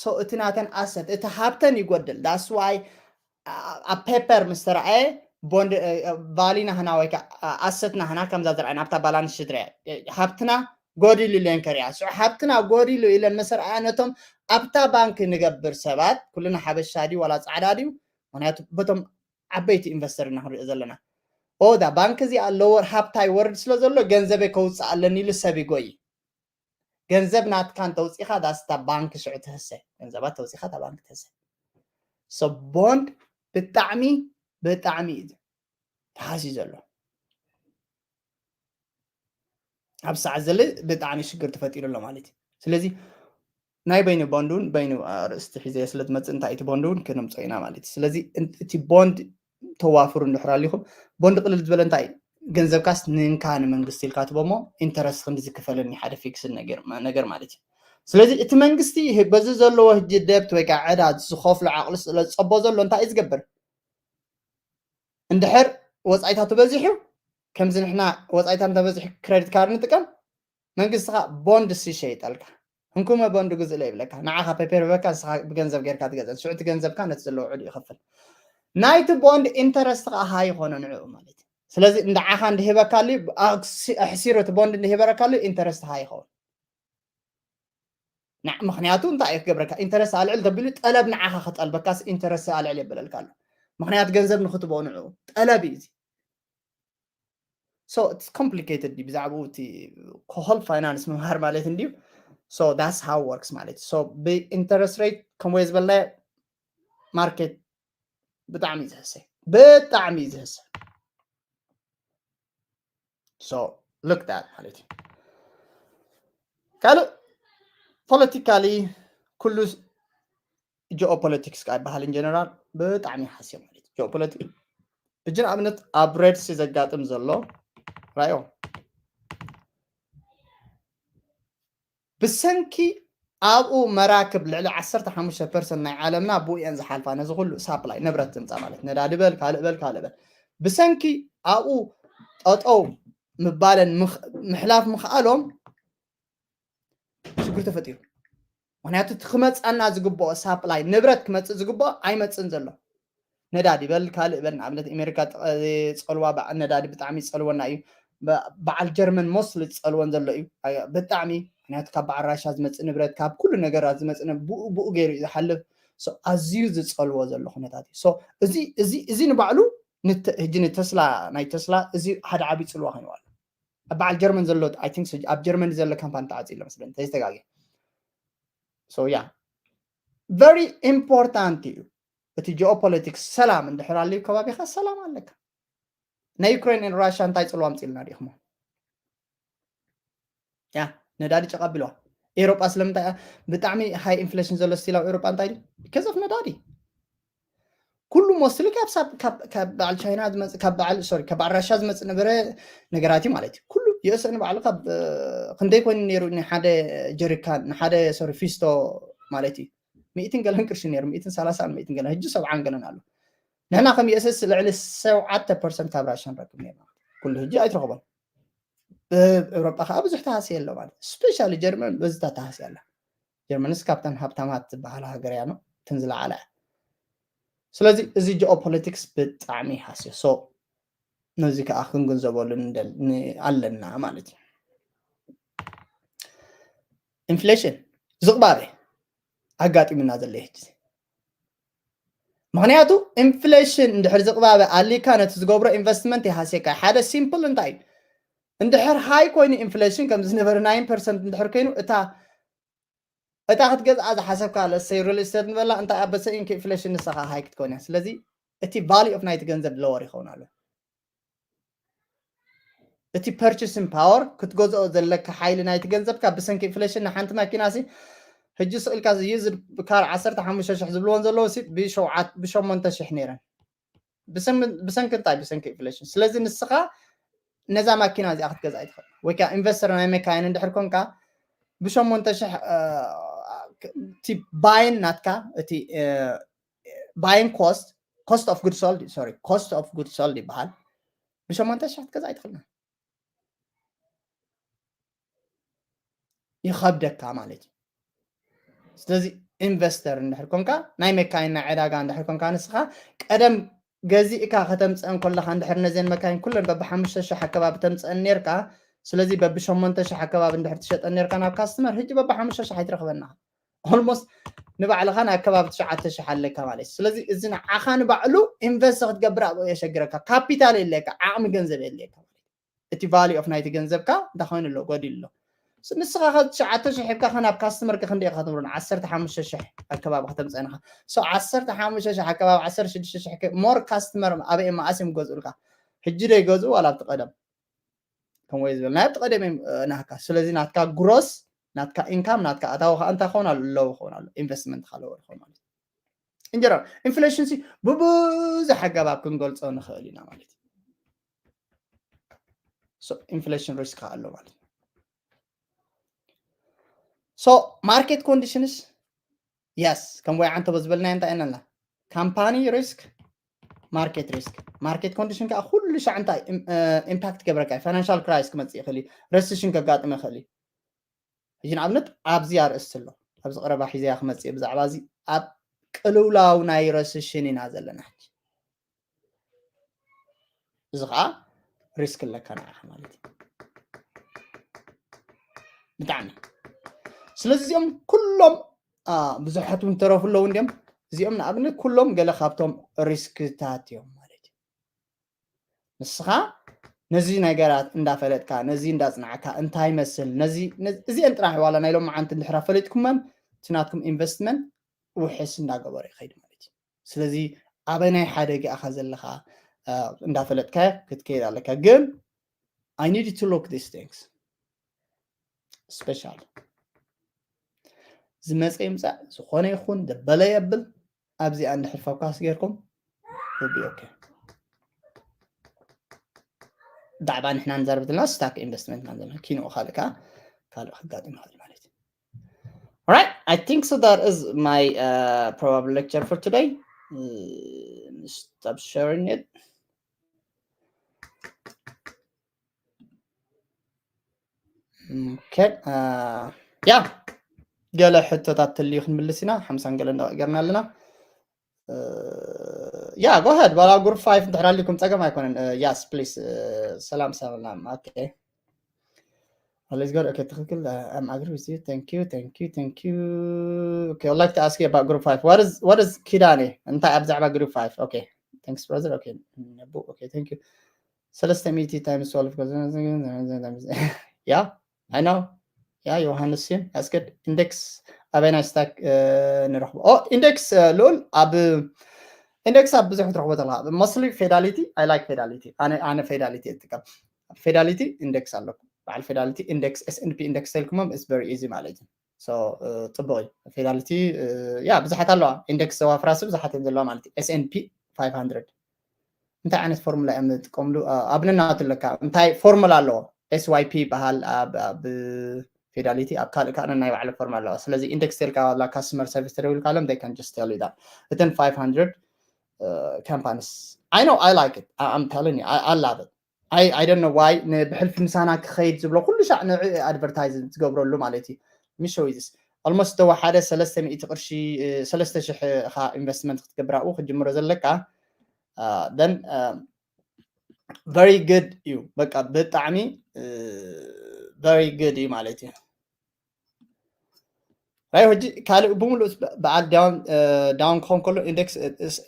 so እቲ ናተን asset እቲ ሃብተን ይጎድል that's why ኣብ paper ምስ ተረኣየ bond value ናህና ወይ asset ናህና ከምዛ ዝረኣየ ናብታ balance sheet ርያ ሃብትና ጎዲሉ ኢለን ከሪያ ስዑ ሃብትና ጎዲሉ ኢለን መሰርኣያ ነቶም ኣብታ ባንክ ንገብር ሰባት ኩልና ሓበሻ ድዩ ዋላ ፃዕዳ ድዩ ምክንያቱ በቶም ዓበይቲ ኢንቨስተር ኢና ክንሪኦ ዘለና ኦዳ ባንክ እዚኣ lower ሃብታ ይወርድ ስለ ዘሎ ገንዘበይ ከውፅእ ኣለኒ ኢሉ ሰብ ይጎይ ገንዘብ ናትካ እንተውፂእካ ዳስታ ባንክ ሽዑ ትህሰ ገንዘባት ተውፂእካ እታ ባንክ ትህሰ so bond ብጣዕሚ ብጣዕሚ እዩ ተሃስዩ ዘሎ ኣብ ሰዓት ዘለ ብጣዕሚ ሽግር ተፈጢሩ ኣሎ ማለት እዩ ስለዚ ናይ በይኑ bond እውን በይኑ ኣርእስቲ ሒዘ ስለ ትመፅእ እንታይ እቲ bond እውን ክነምፅኦ ኢና ማለት እዩ ስለዚ እቲ bond ተዋፍሩ እንድሕር ኣሊኹም bond ቅልል ዝበለ እንታይ ገንዘብካስ ንንካ ንመንግስቲ ኢልካ ትቦሞ interest ክንዲ ዝክፈለኒ ሓደ fixed ነገር ማለት እዩ ስለዚ እቲ መንግስቲ በዚ ዘለዎ ህጂ debt ወይ ከዓ ዕዳ ዝኸፍሎ ዓቕሊ ስለ ዝፀቦ ዘሎ እንታይ እዩ ዝገብር እንድሕር ወፃኢታቱ በዚሑ ከምዚ ንሕና ወፃኢታት እንተበዚሑ credit card ንጥቀም መንግስቲ ከዓ bond ሲ ሸይጠልካ እንኩመ bond ግዝእለ ይብለካ ንዓኻ paper በካ ንስኻ ብገንዘብ ጌርካ ትገዝእ ሽዑ እቲ ገንዘብካ ነቲ ዘለዎ ዕዱ ይኸፍል ናይቲ bond interest ከዓ ሃይ ይኾነ ንዕኡ ማለት እዩ ስለዚ ንዓኻ እንድሂበካሉ ኣሕሲሩ እቲ bond እንድሂበረካሉ interest ሃይ ይኸውን ምክንያቱ እንታይ እዩ ክገብረካ interest ኣልዕል ተቢሉ ጠለብ ንዓኻ ክጠልበካስ interest ኣልዕል የበለልካ ኣሎ ምክንያቱ ገንዘብ ንክትቦ ንዕኡ ጠለብ እዩ so it's complicated ብዛዕባኡ እቲ whole finance ምምሃር ማለት እንድዩ so that's how works ማለት so ብ interest rate ከምኡ ዝበልና market ብጣዕሚ ዝህሰ ብጣዕሚ ዝህሰ so look that ማለት እዩ ካልእ politically ኩሉ geopolitics ካ ይበሃል in general ብጣዕሚ ሓስዮ ማለት geopolitics እጂ ንኣብነት ኣብ red sea ዘጋጥም ዘሎ ራዮ ብሰንኪ ኣብኡ መራክብ ልዕሊ ዓሰርተ ሓሙሽተ ፐርሰንት ናይ ዓለምና ብኡ እየን ዝሓልፋ ነዚ ኩሉ supply ንብረት ዝምፃ ማለት ነዳዲ በል ካልእ በል ካልእ በል ብሰንኪ ኣብኡ ጠጠው ምባለን ምሕላፍ ምኽኣሎም ሽግር ተፈጢሩ ምክንያቱ እቲ ክመፃና ዝግብኦ supply ንብረት ክመፅእ ዝግብኦ ኣይመፅን ዘሎ ነዳዲ በል ካልእ በል ንኣብነት ኣሜሪካ ፀልዋ ነዳዲ ብጣዕሚ ዝፀልወና እዩ በዓል ጀርመን mostly ዝፀልወን ዘሎ እዩ ብጣዕሚ ምክንያቱ ካብ በዓል ራሻ ዝመፅእ ንብረት ካብ ኩሉ ነገራት ዝመፅእ ብኡ ብኡ ገይሩ እዩ ዝሓልፍ ኣዝዩ ዝፀልዎ ዘሎ ኩነታት እዩ እዚ እዚ ንባዕሉ ህጂ ንተስላ ናይ ተስላ እዚ ሓደ ዓብዪ ፅልዋ ኮይኑ ኣሎ ኣብ በዓል ጀርመን ዘሎ I think ኣብ ጀርመን ዘሎ ካምፓኒ ተዓፂ ኣሎ መስለኒ ተይተጋጊ so yeah very important እዩ እቲ geopolitics ሰላም እንድሕር ኣልዩ ከባቢኻ ሰላም ኣለካ ናይ ዩክሬን ራሻ እንታይ ፅልዋ ኣምፅልና ዲኹሞ ያ ነዳዲ ጨቃቢልዋ ኤሮጳ ስለምንታይ ብጣዕሚ high inflation ዘሎ still ኣብ ኤሮጳ እንታይ because of ነዳዲ ኩሉ mostly ካብ በዓል ቻይና ዝመፅእ ካብ በዓል ሶሪ ካብ በዓል ራሻ ዝመፅእ ነበረ ነገራት እዩ ማለት እዩ ኩሉ ዩኤስኤ ንባዕሉ ካብ ክንደይ ኮይኑ ነይሩ ንሓደ ጀሪካን ንሓደ ሶሪ ፊስቶ ማለት እዩ ሚእትን ገለን ቅርሺ ነይሩ ሚእትን ሰላሳን ሚእትን ገለን ህጂ ሰብዓን ገለን ኣሎ ንሕና ከም ዩኤስኤስ ልዕሊ ሸውዓተ ፐርሰንት ካብ ራሻ ንረክብ ነርና ኩሉ ህጂ ኣይትረኽቦን ኤውሮጳ ከዓ ብዙሕ ተሃስየ ኣሎ ማለት ስፔሻሊ ጀርመን በዝታ ተሃስያ ኣላ ጀርመንስ ካብተን ሃብታማት ዝበሃላ ሃገር እያ ነው እትን ዝለዓለ ስለዚ እዚ geopolitics ብጣዕሚ ሃስዮ so ነዚ ከዓ ክንግንዘበሉ ኣለና ማለት እዩ inflation ዝቕባበ ኣጋጢምና ዘሎ ሕጂ ምክንያቱ inflation እንድሕር ዝቕባበ ኣሊካ ነቲ ዝገብሮ investment ይሃስየካ ሓደ simple እንታይ እዩ እንድሕር high ኮይኑ inflation ከም ዝነበረ nine percent እንድሕር ኮይኑ እታ እታ ክትገዝኣ ዝሓሰብካ let's say real estate ንበላ እንታይ ኣበሰ ኢንክ inflation ንስኻ high ክትኮን እያ ስለዚ እቲ value of ናይቲ ገንዘብ lower ይኸውን ኣሎ እቲ purchasing power ክትገዝኦ ዘለካ ሓይሊ ናይቲ ገንዘብካ ብሰንኪ inflation ንሓንቲ ማኪና ሲ ሕጂ ስቕ ኢልካ used car ዓሰርተ ሓሙሽተ ሽሕ ዝብልዎን ዘለዉ ሲ ብሸውዓት ብሸሞንተ ሽሕ ነይረን ብሰንኪ እንታይ ብሰንኪ inflation ስለዚ ንስኻ ነዛ ማኪና እዚኣ ክትገዝኣ ይትኽእል ወይ ከዓ ኢንቨስተር ናይ መካይን እንድሕር ኮንካ ብሸሞንተ ሽሕ እቲ ባይን ናትካ እቲ buying cost cost of good sold sorry cost of good sold ይበሃል። ብሸሞንተ ሽሕ ክትገዛ ኣይትኽእልና ይኸብደካ ማለት እዩ። ስለዚ ኢንቨስተር እንድሕር ኮንካ ናይ መካይን ናይ ዕዳጋ እንድሕር ኮንካ ንስኻ ቀደም ገዚእካ ከተምፀአን ከለካ እንድሕር ነዘን መካይን ኩለን በቢ ሓሙሽተ ሽሕ ኣከባቢ ተምፀአን ነርካ። ስለዚ በቢ ሸሞንተ ሽሕ ኣከባቢ እንድሕር ትሸጠን ነርካ ናብ ካስተመር ሕጂ በቢ ሓሙሽተ ሽሕ ኣይትረክበና። ኦልሞስት ንባዕልኻ ናይ ኣከባቢ ትሽዓተ ሽሕ ኣለካ ማለት እዩ። ስለዚ እዚ ንዓኻ ንባዕሉ ኢንቨስት ክትገብር ኣብኡ የሸግረካ። ካፒታል የድልየካ፣ ዓቕሚ ገንዘብ የድልየካ። እቲ ቫልዩ ኦፍ ናይቲ ገንዘብካ እንታይ ኮይኑ ኣሎ ጎዲሉ ኣሎ። ንስኻ ካብ ትሽዓተ ሽሕ ሂብካ ከ ናብ ካስተመር ከ ክንደይ ኢኻ ትምሩን ዓሰርተ ሓሙሽተ ሽሕ ኣከባቢ ከተምፀንኻ። ሶ ዓሰርተ ሓሙሽተ ሽሕ ኣከባቢ ዓሰርተ ሽዱሽተ ሽሕ ሞር ካስተመር ኣበይ መኣስ እዮም ገዝኡልካ? ሕጂ ዶ ይገዝኡ ዋላ ኣብቲ ቀደም? ከምኡ ዝበል ናይ ኣብቲ ቀደም እዮም ናካ። ስለዚ ናትካ ግሮስ ናትካ ኢንካም ናትካ ኣታዊ ከዓ እንታይ ክኸውን ኣሎ ለው ክኸውን ኣሎ ኢንቨስትመንት ከዓ ለው ክኸውን ኣሎ። እንጀራ ኢንፍሌሽን ሲ ብብዙሕ ኣገባብ ክንገልፆ ንኽእል ኢና ማለት እዩ። ኢንፍሌሽን ሪስክ ኣሎ ማለት እዩ። ሶ ማርኬት ኮንዲሽንስ የስ ከም ወይ ዓንተቦ ዝበልናዮ እንታይ ኢና ካምፓኒ ሪስክ ማርኬት ሪስክ ማርኬት ኮንዲሽን ከዓ ኩሉ ሻዕ እንታይ ኢምፓክት ገብረካ ፋይናንሻል ክራይስ ክመፅእ ይኽእል እዩ። ረሲሽን ከጋጥም ይኽእል እዩ። ሕጂ ንኣብነት ኣብዚ ኣርእስቲ ኣሎ ኣብዚ ቀረባ ሒዘያ ክመፅእ ብዛዕባ እዚ ኣብ ቅልውላው ናይ ረሲሽን ኢና ዘለና ሕጂ። እዚ ከዓ ሪስክ ኣለካ ንዓኻ ማለት እዩ። ብጣዕሚ ስለዚ እዚኦም ኩሎም ብዙሓት እውን ተረፉ ኣለዉ እንዲም እዚኦም ንኣብነት ኩሎም ገለ ካብቶም ሪስክታት እዮም ማለት እዩ። ንስኻ ነዚ ነገራት እንዳፈለጥካ ነዚ እንዳፅናዕካ እንታይ መስል ነዚ እዚአን ጥራሕ ዋላ ናይ ሎም መዓንቲ እንድሕራ ፈሊጥኩመን እቲ ናትኩም ኢንቨስትመንት ውሕስ እንዳገበሩ ይኸይድ ማለት እዩ። ስለዚ ኣበናይ ሓደ ገኣኻ ዘለኻ እንዳፈለጥካ ክትከይድ ኣለካ። ግን I need to look these things special ዝመፀ ይምፃእ ዝኾነ ይኹን ደበለ የብል ኣብዚኣ እንድሕር ፎካስ ጌርኩም ኦኬ። ዳዕባ ንሕና ንዛረብ ዘለና ስታክ ኢንቨስትመንት ማለት ኪንኡ ካልእ ከዓ ካልእ ከጋጥም ይኽእል ማለት እዩ። Alright, I think so that is my uh, probable lecture for today. Uh, stop sharing it. Okay. Uh, yeah. ገለ ሕቶታት ተልዩ ክንምልስ ኢና ሓምሳን ገለ እንዳገርና ኣለና። Yeah, go ahead. Well, group five እንድሕር ኣሊኩም ፀገም ኣይኮነን። Yes, please. ሰላም ሰላም። Okay. Let's go. Okay, ትክክል. I'm agree with you. Thank you. Thank you. Thank you. Okay, I'd like to ask you about group five. What is what is ኪዳኔ? እንታይ ኣብ ዛዕባ group five? Okay. Thanks brother. Okay. ነቡ. Okay, thank you. ሰለስተ ሚእቲ times twelve yeah. I know. Yeah, ዮሃንስ ሲ that's good. ኢንዴክስ ኣበይ ናይ ስታክ ንረኽቦ? ኦ ኢንዴክስ ልኡል ኣብ ኢንዴክስ ኣብ ብዙሕ ትረኽቦ ዘለካ። Mostly ፌዳሊቲ። I like ፌዳሊቲ። ኣነ ኣነ ፌዳሊቲ እጥቀም። ፌዳሊቲ ኢንዴክስ ኣለኩም። በዓል ፌዳሊቲ ኢንዴክስ S and P ኢንዴክስ ተልኩሞም it's very easy ማለት እዩ። So ጽቡቅ እዩ። ፌዳሊቲ yeah ብዙሓት ኣለዋ። ኢንዴክስ ዘዋፍራ ሲ ብዙሓት እዮም ዘለዋ ማለት እዩ። S and P five hundred እንታይ ዓይነት ፎርሙላ እዮም ዝጥቀምሉ? ኣብ ነናቱ ኣለካ እንታይ ፎርሙላ ኣለዎ? S Y P ይበሃል ኣብ ፌዳሊቲ ኣብ ካልእ ከዓ ነናይ ባዕሉ ፎርሙላ ኣለዋ። ስለዚ ኢንዴክስ ተልካ ላ ካስተመር ሰርቪስ ተደውልካ ሎም they can just tell you that እተን five hundred companies I know I like it. I'm telling you I love it. I don't know why ብሕልፊ ምሳና ክኸይድ ዝብሎ ኩሉ ሻዕ ንዕ ኣድቨርታይዝ ዝገብረሉ ማለት እዩ። ምሸው ይዝስ almost ተወሓደ ሰለስተ ሚእቲ ቅርሺ ሰለስተ ሽሕ ኢኻ ኢንቨስትመንት ክትገብር ኣብኡ ክትጅምሮ ዘለካ then very good እዩ። በቃ ብጣዕሚ very good እዩ ማለት እዩ። ራይ ሕጂ ካልእ ብምሉእ በዓል down ክኸውን ከሎ ኢንደክስ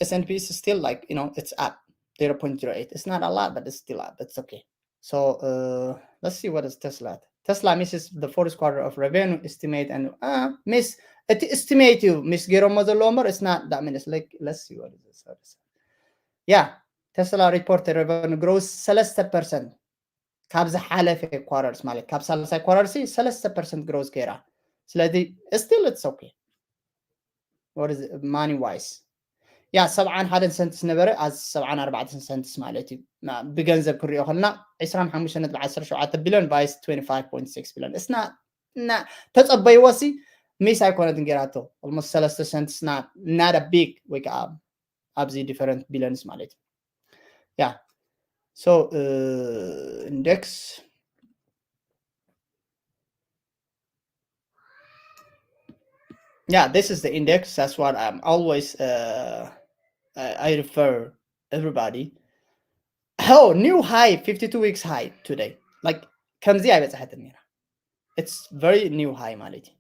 S and P still like you know it's up zero point zero eight. It's not a lot but it's still up. It's okay. So uh, let's see what is Tesla. Tesla misses the fourth quarter of revenue estimate and uh, miss እቲ estimate እዩ miss ገይሮሞ ዘለዎ እምበር it's not that minutes like let's see what is this. Yeah, Tesla report revenue growth ሰለስተ ፐርሰንት ካብ ዝሓለፈ quarters ማለት ካብ ሳልሳይ quarter ሲ ሰለስተ ፐርሰንት growth ገይራ። ስለዚ still it's okay. What is money wise? Yeah ሰብዓን ሓደን ሰንትስ ነበረ ኣዚ ሰብዓን ኣርባዕተን ሰንትስ ማለት እዩ። ብገንዘብ ክሪኦ ከለና ዕስራን ሓሙሽተ ነጥቢ ዓሰርተ ሸውዓተ ቢልዮን ቫይስ twenty five point six billion እስና ተፀበይዎ ሲ ሚስ ኣይኮነትን ገይራቶ። Almost ሰለስተ ሰንትስ not a big ወይ ከዓ ኣብዚ different billions ማለት እዩ። Yeah, so index, yeah, this is the index. That's what I'm always uh, I refer everybody. Oh, new high, fifty-two weeks high today. Like ከምዚ ኣይበፅሐትን ነይራ። It's very new high ማለት እዩ።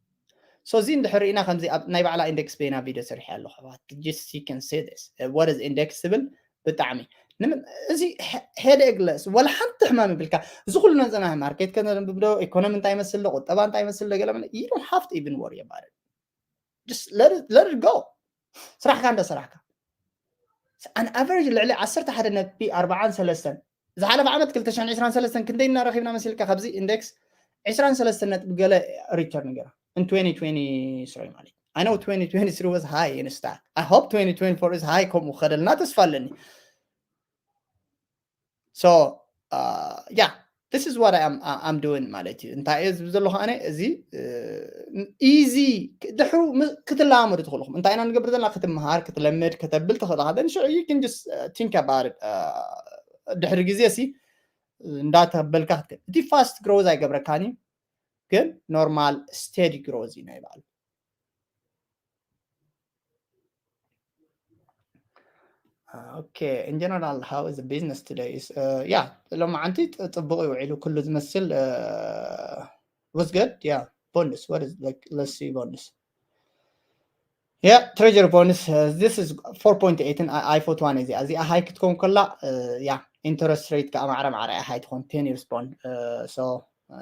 So እዚ እንድሕር ርኢና ከምዚ ኣብ ናይ ባዕላ ኢንደክስ በይና ቪድዮ ሰሪሐ ኣለኹ ኣሕዋት። Just you can see this. What is index ትብል ብጣዕሚ እዚ ሄደግለስ ወላ ሓንቲ ሕማም ይብልካ። እዚ ኩሉ ነፀና ማርኬት ከነንብብ ዶ፣ ኢኮኖሚ እንታይ ይመስል ዶ፣ ቁጠባ እንታይ ይመስል ዶ፣ ገለ you don't have to even worry about it. Just let it, let it go. ስራሕካ እንደ ስራሕካ። An average ልዕሊ ዓሰርተ ሓደ ነጥቢ ኣርባዓን ሰለስተን ዝሓለፈ ዓመት ክልተ ሽሕን ዕስራን ሰለስተን ክንደይ እናረኺብና መሲልካ ካብዚ ኢንደክስ ዕስራን ሰለስተን ነጥቢ ገለ ሪተርን ገራ in twenty twenty-three ማለት I know twenty twenty-three was high in stock. I hope twenty twenty-four is high ከምኡ ክኸደልና ተስፋ ኣለኒ። So uh, yeah, this is what I'm, I'm doing ማለት እዩ። እንታይ እየ ዝብል ዘለኹ ኣነ እዚ easy ድሕሩ ክትለማመዱ ትኽእልኹም። እንታይ ኢና ንገብር ዘለና? ክትምሃር፣ ክትለምድ፣ ከተብል ትኽእል ኢኻ። Then sure you can just uh, think about it. Uh, ድሕሪ ግዜ ሲ እንዳተበልካ ክትከ እቲ fast growth ኣይገብረካን እዩ፣ ግን normal steady growth እዩ ናይ በዓል። Okay, in general, how is the business today? Is uh, yeah, ሎማዓንቲ ጽቡቕ ይውዒሉ ኩሉ ዝመስል uh, was good. Yeah, bonus. What is like? Let's see bonus. Yeah, treasury bonus. Uh, this is four point eight and I, I for one is as I hike it kon kolla. Uh, yeah, interest rate ka amara mara I hike kon ten years bond. Uh, so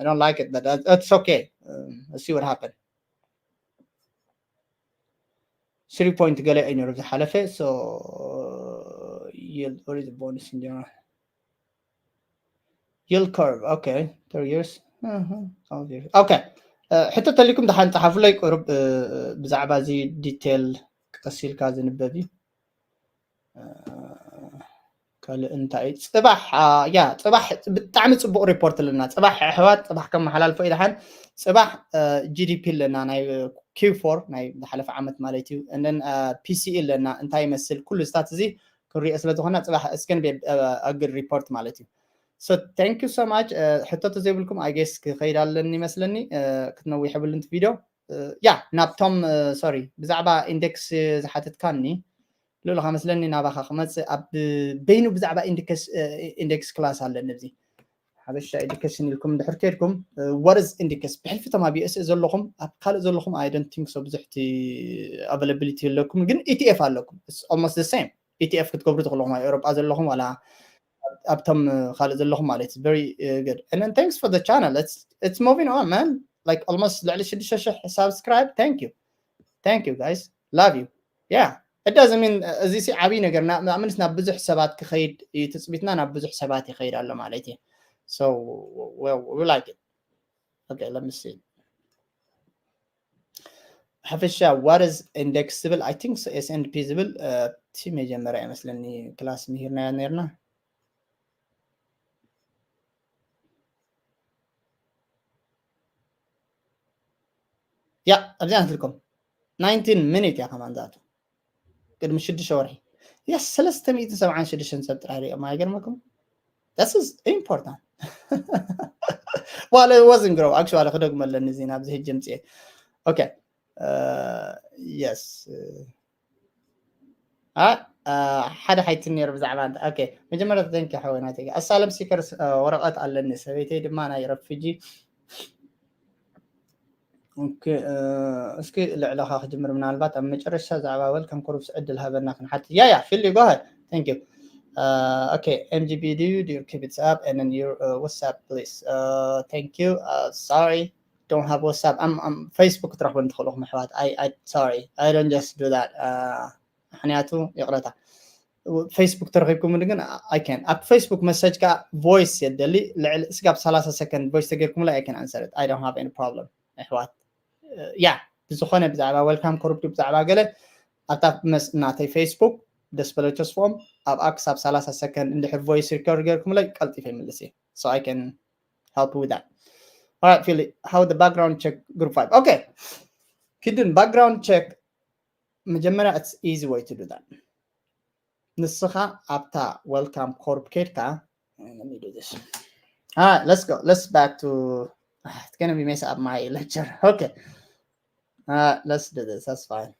I don't like it, but that, that's okay. Um, let's see what happened. Three point ገለ እዩ ነይሩ ዝሓለፈ። So yield, what is the bonus in general? Yield curve. Okay, three years. Uh-huh. Okay. Uh, ሕቶ ተሊኩም ደሓን ጸሓፉለይ ቁሩብ ብዛዕባ እዚ ዲቴል ቀሲልካ ዝንበብ እዩ። ካልእ እንታይ እዩ? ጽባሕ ያ ጽባሕ ብጣዕሚ ጽቡቕ ሪፖርት ኣለና። ጽባሕ ኣሕዋት ጽባሕ ከመሓላልፎ ኢልሓን ጽባሕ ጂ ዲ ፒ ኣለና ናይ ኪው ፎር ናይ ዝሓለፈ ዓመት ማለት እዩ። And then ፒ ሲ ኢ ኣለና እንታይ ይመስል ኩሉ ስታት እዚ ክንሪኦ ስለ ዝኾና ጽባሕ እስከን ቤ ኣግድ ሪፖርት ማለት እዩ። So thank you so much። ሕቶ ተዘይብልኩም I guess ክኸይድ ኣለኒ ይመስለኒ ክትነዊሕ የብሉን ቪድዮ። ያ ናብቶም ሶሪ ብዛዕባ ኢንዴክስ ዝሓተትካኒ ልኡልኻ መስለኒ ናባኻ ክመፅእ ኣብ በይኑ ብዛዕባ ኢንዴክስ ክላስ ኣለኒ ኣብዚ ሓበሻ ኤዱኬሽን ኢልኩም እንድሕር ከድኩም what is ኢንዴክስ ብሕልፊ ቶም ኣብ ዩ ኤስ ኤ ዘለኹም ኣብ ካልእ ዘለኹም I don't think so ብዙሕ እቲ availability የለኩም ግን ኢ ቲ ኤፍ ኣለኩም almost the same ኢ ቲ ኤፍ ክትገብሩ ትኽእሉ ኣብ ኤውሮጳ ዘለኹም ዋላ ኣብቶም ካልእ ዘለኹም ማለት እዩ very good and then thanks for the channel it's it's moving on man like almost ልዕሊ ሽዱሽተ ሽሕ subscribe thank you thank you guys love you yeah it doesn't mean እዚ ሲ ዓብይ ነገር ምንስ ናብ ብዙሕ ሰባት ክኸይድ እዩ ትፅቢትና ናብ ብዙሕ ሰባት ይኸይድ ኣሎ ማለት እዩ so we like it okay let me see ሓፈሻ what is index ዝብል I think S and P ዝብል እቲ መጀመርያ ይመስለኒ ክላስ ምሂርናዮ ነርና ያ ኣብዚኣ ንትልኩም ናይንቲን ሚኒት እያ ከማን ዛቱ ቅድሚ ሽዱሽተ ወርሒ ያ ሰለስተ ሚእትን ሰብዓን ሽዱሽተን ሰብ ጥራይ ሪኦም ኣይገርመኩም this is important well it wasn't grow actually ክደግመለኒ እዚ ናብዚ ህጂ ምፅኤ okay yes ሓደ ሓይቲ ነይሩ ብዛዕባ okay መጀመርያ ተንኪ ሓወይ ናተይ ኣሳለም ሲከር ወረቐት ኣለኒ ሰበይተይ ድማ ናይ ረፊጂ እስኪ ልዕለኻ ክጅምር ምናልባት ኣብ መጨረሻ ዛዕባ ወልካም ኮርፕስ ዕድል ሃበና ክንሓት ያ ያ ፊል go ahead thank you okay M G B do you do you keep it up and then your uh, what's up please uh, thank you uh, sorry don't have what's up I'm, I'm Facebook ትረኽበን ትኽእሉ ኣሕዋት I, I sorry I don't just do that uh, ምክንያቱ ይቕረታ ፌስቡክ ተረኪብኩም ግን I can ኣብ ፌስቡክ መሰጅ ከዓ voice የደሊ ልዕሊ እስጋብ ሰላሳ ሰከንድ voice ተገይርኩም I can answer it I don't have any problem ኣሕዋት ያ ብዝኾነ ብዛዕባ welcome ኮርፕ ብዛዕባ ገለ ኣብታ ናተይ ፌስቡክ ደስ በለቸው ስፎም ኣብኣ ክሳብ ሰላሳ ሰከንድ እንድሕር voice record ገይርኩም ቀልጢፈ ይምልስ እየ so I can help with that all right Philly how the background check group five okay ኪዱን background check መጀመርያ it's easy way to do that ንስኻ ኣብታ welcome corp ከድካ let me do this. All right, let's go. Let's back to ah, it's gonna be mess up my lecture. Okay. Uh, let's do this. That's fine.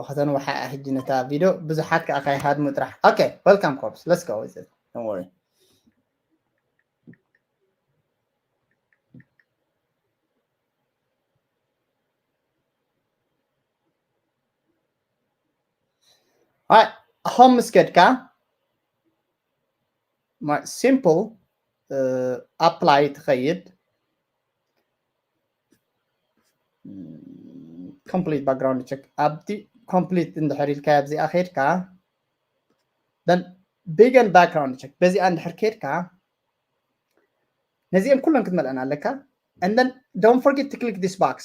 ከተንውሓ ሕጂ ነታ ቪድዮ ብዙሓት ከዓ ካይሃድሙ ጥራሕ okay welcome corps let's go with it don't worry home ምስ ከድካ simple apply ትኸይድ complete background check ኣብቲ complete እንድሕር ኢልካ ኣብዚኣ ከድካ then begin background check በዚኣ እንድሕር ከድካ ነዚኦም ኩለን ክትመልአን ኣለካ and then don't forget to click this box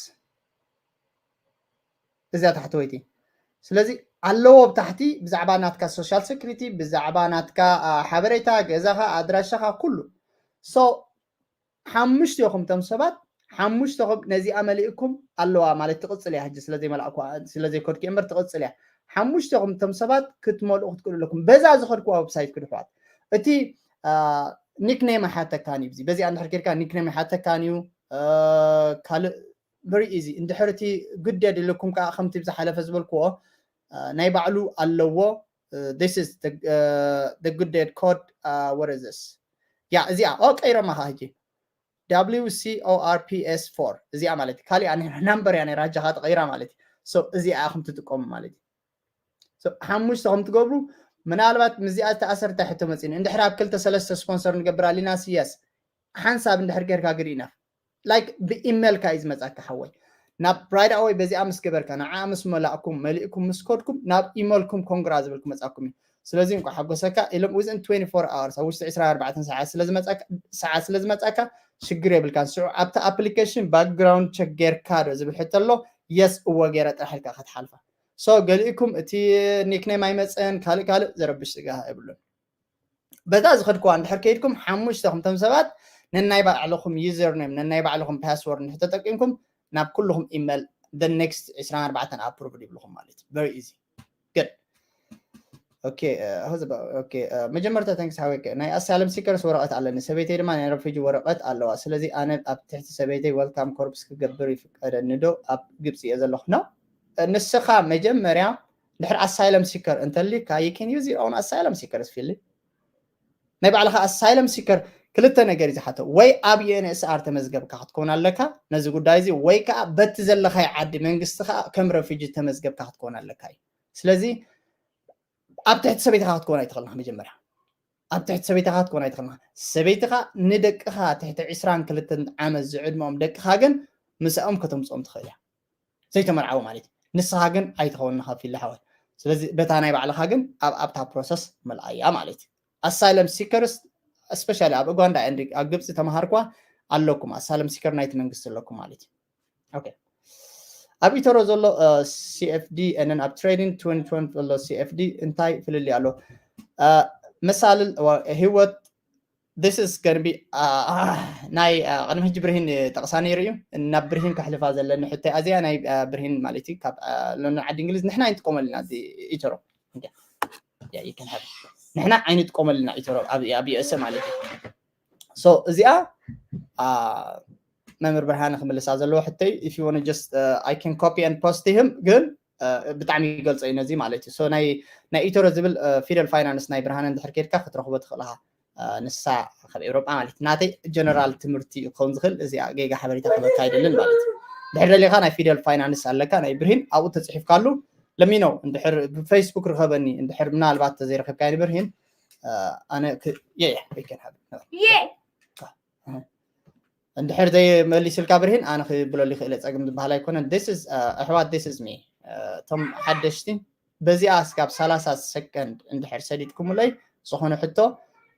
እዚኣ ታሕተወይቲ ስለዚ ኣለዎ ብታሕቲ ብዛዕባ ናትካ social security ብዛዕባ ናትካ ሓበሬታ ገዛኻ ኣድራሻኻ ኩሉ so ሓሙሽተኹም ቶም ሰባት ሓሙሽተኹም ነዚኣ መሊእኩም ኣለዋ ማለት ትቕፅል እያ ሕጂ ስለዘይመላእኩ ስለዘይከድኩ እምበር ትቕፅል እያ ሓሙሽተኹም ቶም ሰባት ክትመልኡ ክትክእሉ ኣለኩም በዛ ዝኸድኩዋ website ክድሕዋት እቲ nickname ኣይሓተካን እዩ በዚኣ እንድሕር ጌርካ nickname ኣይሓተካን እዩ ካልእ very easy እንድሕር እቲ ግደድ ኢልኩም ከዓ ከምቲ ብዝሓለፈ ዝበልክዎ ናይ ባዕሉ ኣለዎ this is the, uh, the good dead code uh, what is this yeah እዚኣ ኦ ቀይሮማ ከዓ ሕጂ W C O R P S four እዚኣ ማለት እዩ ካሊኣ ነራ ናምበር እያ ነራ ሕጃኻ ተቐይራ ማለት እዩ so እዚኣ ከም ትጥቀሙ ማለት እዩ ሓሙሽተ ከም ትገብሩ ምናልባት ምስዚኣ ዝተኣሰርተ ሕቶ መፂኒ እንድሕር ኣብ ክልተ ሰለስተ ስፖንሰር ንገብር ኣሊና ስየስ ሓንሳብ እንድሕር ጌርካ ግድ ኢናፍ like ብኢሜልካ እዩ ዝመፃካ ሓወይ ናብ right away በዚኣ ምስ ገበርካ ንዓ ምስ መላእኩም መሊእኩም ምስ ከድኩም ናብ ኢሜልኩም ኮንግራ ዝብል ክመፃኩም እዩ ስለዚ እንኳ ሓጎሰካ ኢሎም within twenty-four hours ኣብ ውሽጢ ዕስራን ኣርባዕተን ሰዓት ስለ ዝመፃካ ሰዓት ስለ ዝመፃካ ሽግር የብልካን ስዑ ኣብቲ application background check ጌርካ ዶ ዝብል ሕቶ ኣሎ yes እወ ገይረ ጥራሕ ኢልካ ክትሓልፋ so ገሊእኩም እቲ nickname ኣይመፅእን ካልእ ካልእ ዘረብሽ ስጋ የብሉን በዛ ዝኸድኩዋ እንድሕር ከይድኩም ሓሙሽተ ክምቶም ሰባት ነናይ ባዕልኹም username ነናይ ባዕልኹም password እንድሕር ተጠቂምኩም ናብ ኩልኹም ኢሜል the next ዕስራን ኣርባዕተን approved ይብልኹም ማለት እዩ very easy good okay መጀመርታ thanks ሓወይ ናይ asylum seekers ወረቐት ኣለኒ ሰበይተይ ድማ ናይ refugee ወረቐት ኣለዋ ስለዚ ኣነ ኣብ ትሕቲ ሰበይተይ welcome corps ክገብር ይፍቀደኒ ዶ ኣብ ግብፂ እየ ዘለኹ no ንስኻ መጀመርያ ድሕር asylum seeker እንተሊካ you can use your own asylum seeker ፊሊ ናይ ባዕልኻ asylum seeker ክልተ ነገር እዩ ዝሓቶ ወይ ኣብ UNHCR ተመዝገብካ ክትከውን ኣለካ ነዚ ጉዳይ እዚ ወይ ከዓ በቲ ዘለኻይ ዓዲ መንግስቲ ከዓ ከም refugee ተመዝገብካ ክትከውን ኣለካ እዩ ስለዚ ኣብ ትሕቲ ሰበይትኻ ክትከውን ኣይትኽእልካ መጀመርያ ኣብ ትሕቲ ሰበይትኻ ክትከውን ኣይትኽእልካ ሰበይትኻ ንደቅኻ ትሕቲ ዕስራን ክልተን ዓመት ዝዕድመኦም ደቅኻ ግን ምሳኦም ከተምፅኦም ትኽእል እያ ዘይተመርዓወ ማለት እዩ ንስኻ ግን ኣይትኸውን ንኻብ ፊልሊ ሓወይ ስለዚ በታ ናይ ባዕልኻ ግን ኣብ ኣብታ process መልኣያ ማለት እዩ asylum seekers especially ኣብ ኡጋንዳ and ኣብ ግብፂ ተምሃርኳ ኣለኩም asylum seeker ናይቲ መንግስቲ ኣለኩም ማለት እዩ okay ኣብ ኢተሮ ዘሎ CFD and ኣብ trading twenty twenty ዘሎ CFD እንታይ ፍልልይ ኣሎ መሳልል ህይወት this is gonna be ናይ ቅድሚ ሕጂ ብርሂን ጠቕሳ ነይሩ እዩ ናብ ብርሂን ከሕልፋ ዘለኒ ሕቶ ኣዚኣ ናይ ብርሂን ማለት እዩ ካብ ሎንዶን ዓዲ እንግሊዝ ንሕና ኣይንጥቀመሉ ኢና ኢተሮ ንሕና ኣይንጥቀመሉ ኢና ኢተሮ ኣብ ዩኤስኤ ማለት እዩ so እዚኣ መምህር ብርሃነ ክምልሳ ዘለዎ ሕቶይ if you want just I can copy and post him ግን ብጣዕሚ ይገልፆ እዩ ነዚ ማለት እዩ ናይ ኢተሮ ዝብል ፊደል ፋይናንስ ናይ ብርሃነ እንድሕር ኬድካ ክትረኽቦ ትኽእል ኢኻ ንሳ ካብ ኤውሮጳ ማለት ናተይ ጀነራል ትምህርቲ ክኸውን ዝኽእል እዚኣ ጌጋ ሓበሬታ ክበካ ኣይደልን ማለት እዩ ድሕር ደሊኻ ናይ ፊደል ፋይናንስ ኣለካ ናይ ብርሂን ኣብኡ ተፅሒፍካሉ ለሚኖ እንድሕር ብፌስቡክ ርኸበኒ እንድሕር ምናልባት ተዘይረኸብካ ብርሂን ኣነ እንድሕር ዘይመሊስልካ ብርሂን ኣነ ክብለሉ ይኽእል ፀግም ዝበሃል ኣይኮነን ኣሕዋት this is me እቶም ሓደሽቲ በዚኣ እስካብ ሰላሳ ሰከንድ እንድሕር ሰዲድኩምለይ ዝኾነ ሕቶ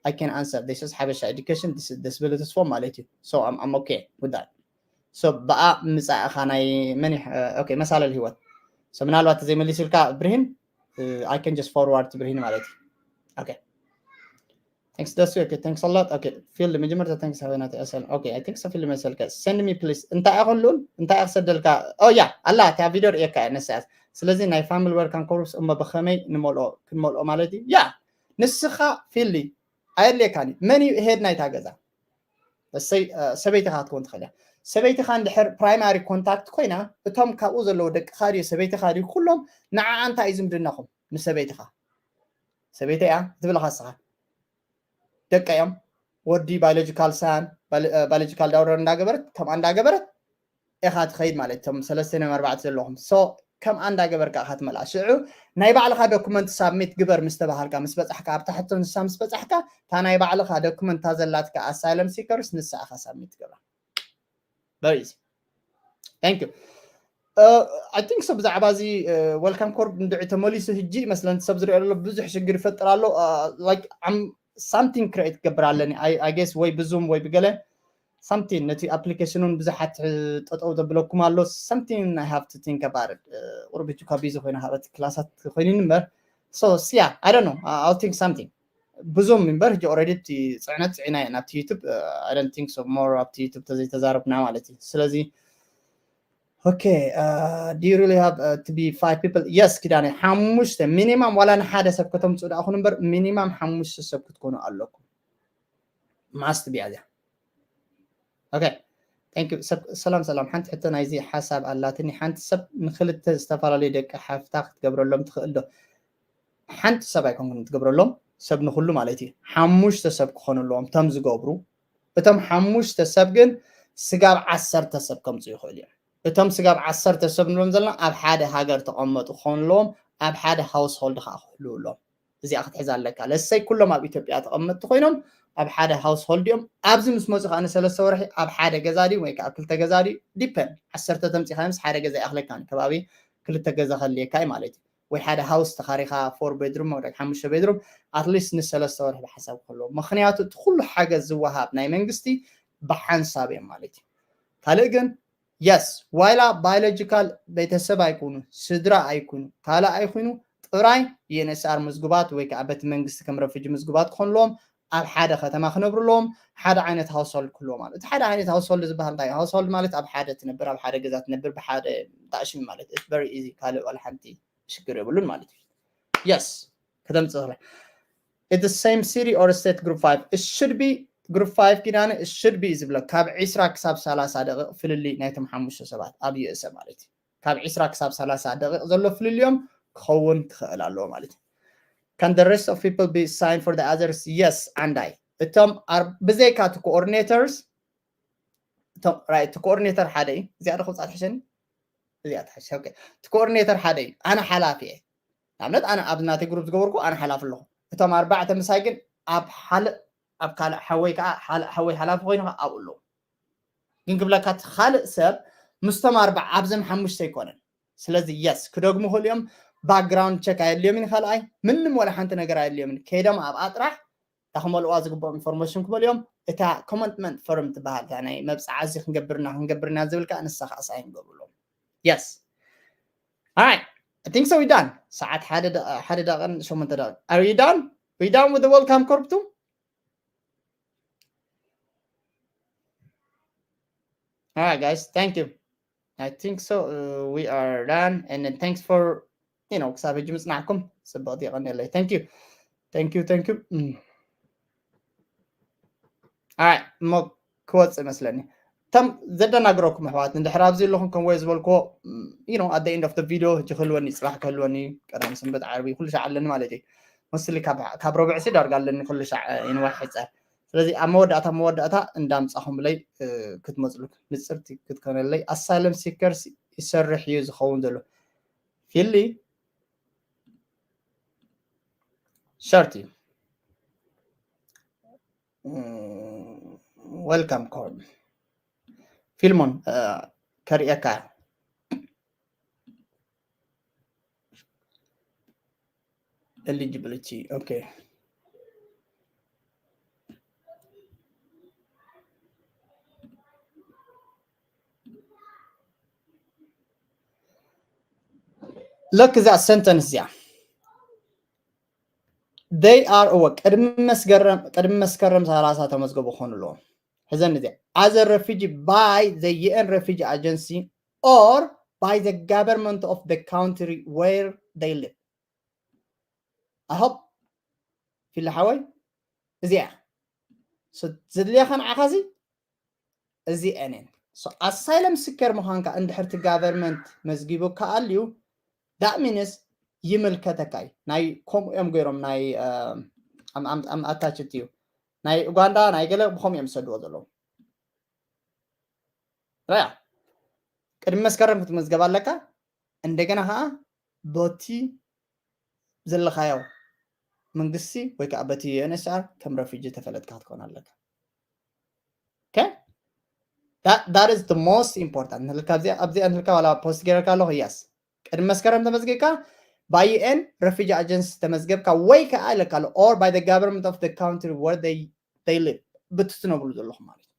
I can answer this is ሓበሻ education this is disabilities form ማለት እዩ so I'm, I'm okay with that so ብኣ ምፃእኻ ናይ መን okay መሳለል ህይወት so ምናልባት ዘይመሊስልካ ብርሂን I can just forward ብርሂን ማለት እዩ okay Thanks ደሱ okay thanks a lot okay ፊል መጀመርታ thanks ሃበና ተሰል okay I think so ፊል መሰልከ send me please እንታይ ኣኸሉን እንታይ ኣክሰደልካ oh yeah ኣላ እታ ቪድዮ ርእየካ እያ ነሳያት ስለዚ ናይ family welcome course እሞ ብኸመይ ንመልኦ ክንመልኦ ማለት እዩ yeah ንስኻ ፊሊ ኣየድልየካን እዩ መን እዩ head ናይታ ገዛ እሰይ ሰበይትኻ ክትከውን ትኽእል እያ ሰበይትኻ እንድሕር primary contact ኮይና እቶም ካብኡ ዘለዉ ደቅኻ ድዩ ሰበይትኻ ድዩ ኩሎም ንዓኣ እንታይ እዩ ዝምድናኹም ንሰበይትኻ ሰበይተይ እያ ትብለኻ ንስኻ ደቀ እዮም ወዲ biological son biological daughter እንዳገበረት ከምኣ እንዳገበረት ኢኻ ትኸይድ ማለት እቶም ሰለስተ እዮም ኣርባዕተ ዘለኹም so ከምኣ እንዳገበርካ ኢኻ ትመልኣ ሽዑ ናይ ባዕልኻ document submit ግበር ምስ ተባሃልካ ምስ በጻሕካ ኣብታ ሕቶ ንሳ ምስ በጻሕካ እታ ናይ ባዕልኻ document እታ ዘላትካ asylum seekers ንሳ ኢኻ submit ትገብራ very easy thank you I think so ብዛዕባ እዚ welcome call እንድዒ ተመሊሱ ሕጂ ይመስለን ሰብ ዝሪኦ ዘሎ ብዙሕ ሽግር ይፈጥር ኣሎ like something create ክገብር ኣለኒ I guess ወይ ብዙም ወይ ብገለ something ነቲ application ን ብዙሓት ጠጠው ዘብለኩም ኣሎ something I have to think about it ቁርቢ ጁካ busy ኮይነ ሃበት ክላሳት ኮይኑኒ እምበር so yeah I don't know I'll think something ብዙም እምበር ሕጂ already እቲ ፅዕነት ፅዒና እየ ናብቲ YouTube I don't think so more ኣብቲ YouTube ተዘይተዛረብና ማለት እዩ ስለዚ okay uh, do you really have uh, to be five people yes ኪዳነ ሓሙሽተ minimum ዋላ ንሓደ ሰብ ከተምፅኡ ደኣ ኹን እምበር minimum ሓሙሽተ ሰብ ክትኮኑ ኣለኩም must be እዚኣ okay thank you ሰብ ሰላም ሰላም ሓንቲ ሕቶ ናይዚ ሓሳብ ኣላትኒ ሓንቲ ሰብ ንክልተ ዝተፈላለዩ ደቂ ሓፍታ ክትገብረሎም ትኽእል ዶ ሓንቲ ሰብ ኣይኮንኩም ትገብረሎም ሰብ ንኩሉ ማለት እዩ ሓሙሽተ ሰብ ክኾኑ ኣለዎም እቶም ዝገብሩ እቶም ሓሙሽተ ሰብ ግን ስጋብ ዓሰርተ ሰብ ከምፁ ይኽእሉ እዮም እቶም ስጋብ ዓሰርተ ሰብ ንብሎም ዘለና ኣብ ሓደ ሃገር ተቐመጡ ክኾኑ ኣለዎም ኣብ ሓደ household ከዓ ክህልዉ ኣለዎም እዚኣ ክትሕዛ ኣለካ ለሰይ ኩሎም ኣብ ኢትዮጵያ ተቐመጥቲ ኮይኖም ኣብ ሓደ household እዮም ኣብዚ ምስ መፁ ከዓ ንሰለስተ ወርሒ ኣብ ሓደ ገዛ ድዩ ወይ ከዓ ክልተ ገዛ ድዩ depend ዓሰርተ ተምፂኻዮምስ ሓደ ገዛ ይኣኽለካ ከባቢ ክልተ ገዛ ከልየካ እዩ ማለት እዩ ወይ ሓደ house ተኻሪኻ four bedroom ወይ ሓሙሽተ bedroom at least ንሰለስተ ወርሒ ብሓሳብ ክህልዎ ምክንያቱ እቲ ኩሉ ሓገዝ ዝወሃብ ናይ መንግስቲ ብሓንሳብ እዮም ማለት እዩ ካልእ ግን yes ዋይላ biological ቤተሰብ ኣይኩኑ ስድራ ኣይኩኑ ካልእ ኣይኩኑ ጥራይ UNHCR ምዝጉባት ወይ ከዓ በቲ መንግስቲ ከም refugee ምዝጉባት ክኾንለዎም ኣብ ሓደ ከተማ ክነብሩ ኣለዎም ሓደ ዓይነት household ክህልዎ ማለት እቲ ሓደ ዓይነት household ዝበሃል እንታይ household ማለት ኣብ ሓደ ትነብር ኣብ ሓደ ገዛ ትነብር ብሓደ ዳእሽሚ ማለት very easy ካልእ ዋላ ሓንቲ ሽግር የብሉን ማለት እዩ yes ከተምፅእ ትኽእል it's the same city or state group five it should be group five ኪዳነ it should be ዝብለ ካብ ዒስራ ክሳብ ሰላሳ ደቂቕ ፍልልይ ናይቶም ሓሙሽተ ሰባት ኣብ USA ማለት እዩ ካብ ዒስራ ክሳብ ሰላሳ ደቂቕ ዘሎ ፍልልዮም ክኸውን ክኽእል ኣለዎ ማለት እዩ can the rest of people be signed for the others yes ዓንዳይ እቶም ብዘይካ እቲ coordinators እቶም right coordinator ሓደ እዩ እዚኣ ዶ ክውፃእ ትሕሸኒ እዚኣ ትሕሸ okay እቲ coordinator ሓደ እዩ ኣነ ሓላፊ እየ ንኣብነት ኣነ ኣብ ናተይ group ዝገበርኩ ኣነ ሓላፊ ኣለኹ እቶም ኣርባዕተ ምሳይ ግን ኣብ ሓደ ኣብ ካልእ ሓወይ ከዓ ሓወይ ሓላፊ ኮይኑ ከዓ ኣብኡ ኣለዉ ግን ክብለካ እቲ ካልእ ሰብ ምስቶም ኣርባዕ ኣብዞም ሓሙሽተ ኣይኮነን ስለዚ yes ክደግሙ ክእሉ እዮም background check ኣየድልዮምን ካልኣይ ምንም ወላ ሓንቲ ነገር ኣየድልዮምን ከይዶም ኣብኣ ጥራሕ እታ ክመልእዋ ዝግብኦም information ክመልኦም እታ commitment form ትበሃል እታ ናይ መብፅዓ እዚ ክንገብርና ክንገብርና ዝብል ከዓ ንሳ ከዓ ሳይን ገብርሎም yes I think so we done ሰዓት ሓደ ደቐን ሸሞንተ ደቐን are you done we done with the welcome corp too all right guys thank you I think so uh, we are done and then thanks for you know ክሳብ ሕጂ ምፅናዕኩም ፅብቕቲ የቐንየለይ thank you thank you thank you all right እሞ ክወፅእ መስለኒ እቶም ዘደናግረኩም ኣሕዋት እንድሕር ኣብዚ ኣለኹም ከም ወይ ዝበልክዎ you know at the end of the video ሕጂ ክህልወኒ ፅባሕ ክህልወኒ ቀዳም ሰንበት ዓርቢ ኩሉ ሻዕ ኣለኒ ማለት እዩ መስሊ ካብ ረብዕሲ ዳርጋ ኣለኒ ኩሉ ሻዕ ይንዋሕ ሕፀር ስለዚ ኣብ መወዳእታ መወዳእታ እንዳምፃኹምለይ ክትመፅሉ ንፅርቲ ክትኮነለይ asylum seekers ይሰርሕ እዩ ዝኸውን ዘሎ ፊሊ ሸርቲ welcome call ፊልሞን ከርእየካ eligibility okay look እዛ sentence እዚኣ they are እወ ቅድሚ መስከረም ቅድሚ መስከረም ሰላሳ ተመዝገቡ ክኾኑ ኣለዎም። ሕዘን እዚ as a refugee by the U N refugee agency or by the government of the country where they live. I hope ፊሊ ሓወይ እዚኣ ዘድልያኻ ንዓኻ እዚ እዚአንን ኣሳይለም ስከር ምዃንካ እንድሕርቲ ጋቨርንመንት መዝጊቡካ ኣልዩ that means ይምልከተካ እዩ። ናይ ከምኡ እዮም ገይሮም ናይ ኣታችት እዩ ናይ ኡጋንዳ ናይ ገለ ብከምኡ እዮም ዝሰድዎ ዘለዉ። ራያ ቅድሚ መስከረም ክትመዝገብ ኣለካ። እንደገና ከዓ በቲ ዘለካዮ መንግስቲ ወይ ከዓ በቲ U N H C R ከም ረፊጂ ተፈለጥካ ክትኮን ኣለካ። Okay? That, that is the most important። ንልካ ኣብዚ ኣብዚ ንልካ ዋላ ፖስት ገይረካ ኣለኹ። Yes ቅድሚ መስከረም ተመዝገብካ by U N refugee agency ተመዝገብካ ወይ ከዓ ኢለካ ኣሎ or by the government of the country where they they live ብቲ ትነብሩ ዘለኹም ማለት እዩ።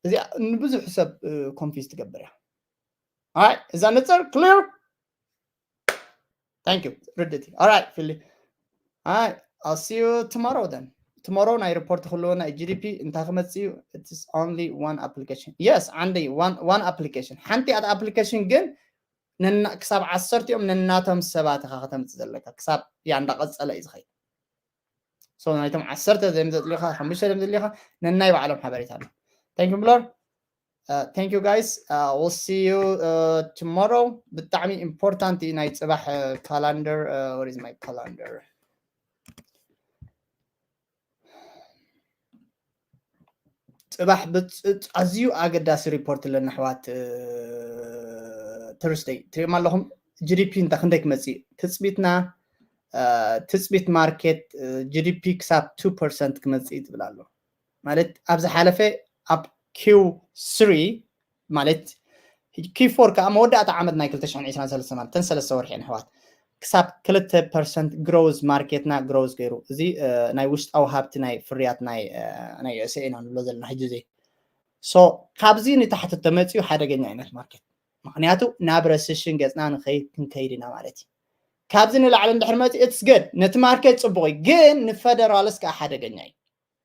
እዚኣ ንብዙሕ ሰብ confuse ትገብር እያ። Alright እዛ ንፅር clear. Thank you ርድእቲ። Alright ፊሊ። Alright I'll see you tomorrow then. Tomorrow ናይ ሪፖርት ክህልወና እዩ። G D P እንታይ ክመፅእ እዩ? It's only one application. Yes ዓንዲ one application ሓንቲ ኣት application ግን ክሳብ ዓሰርቲኦም ነናቶም ሰባት ኢኻ ከተምፅእ ዘለካ ክሳብ ያ እንዳቐፀለ እዩ ዝኸይድ። So ናይቶም ዓሰርተ ዘም ዘድልኻ ሓሙሽተ ዘም ዘድልኻ ነናይ ባዕሎም ሓበሬታ ኣሎ። Thank you ብሎር። Thank you guys. We'll see you tomorrow. ብጣዕሚ important እዩ ናይ ፅባሕ calendar. Where is my calendar? ፅባሕ ኣዝዩ ኣገዳሲ ሪፖርት ኣለና ኣሕዋት። Thursday ትሪኦም ኣለኹም። G D P እንታይ ክንደይ ክመፅእ ትፅቢትና ትፅቢት ማርኬት G D P ክሳብ two percent ክመፅእ ትብል ኣሎ። ማለት ኣብ ዝሓለፈ ኣብ Q three ማለት Q four ከዓ መወዳእታ ዓመት ናይ ክልተ ሽሕን ዕስራን ሰለስተ ማለት ተን ሰለስተ ወርሒ ኣሕዋት ክሳብ ክልተ percent growth ማርኬትና growth ገይሩ። እዚ ናይ ውሽጣዊ ሃብቲ ናይ ፍርያት ናይ USA ኢና ንብሎ ዘለና ሕጂ እዚ። So ካብዚ ንታሕቲ ተመፅኡ ሓደገኛ ዓይነት ማርኬት፣ ምክንያቱ ናብ ረሲሽን ገፅና ንኸይድ ክንከይድ ኢና ማለት እዩ። ካብዚ ንላዕሊ እንድሕር መፅኡ it's good፣ ነቲ ማርኬት ፅቡቕ እዩ፣ ግን ንፈደራልስ ከዓ ሓደገኛ እዩ።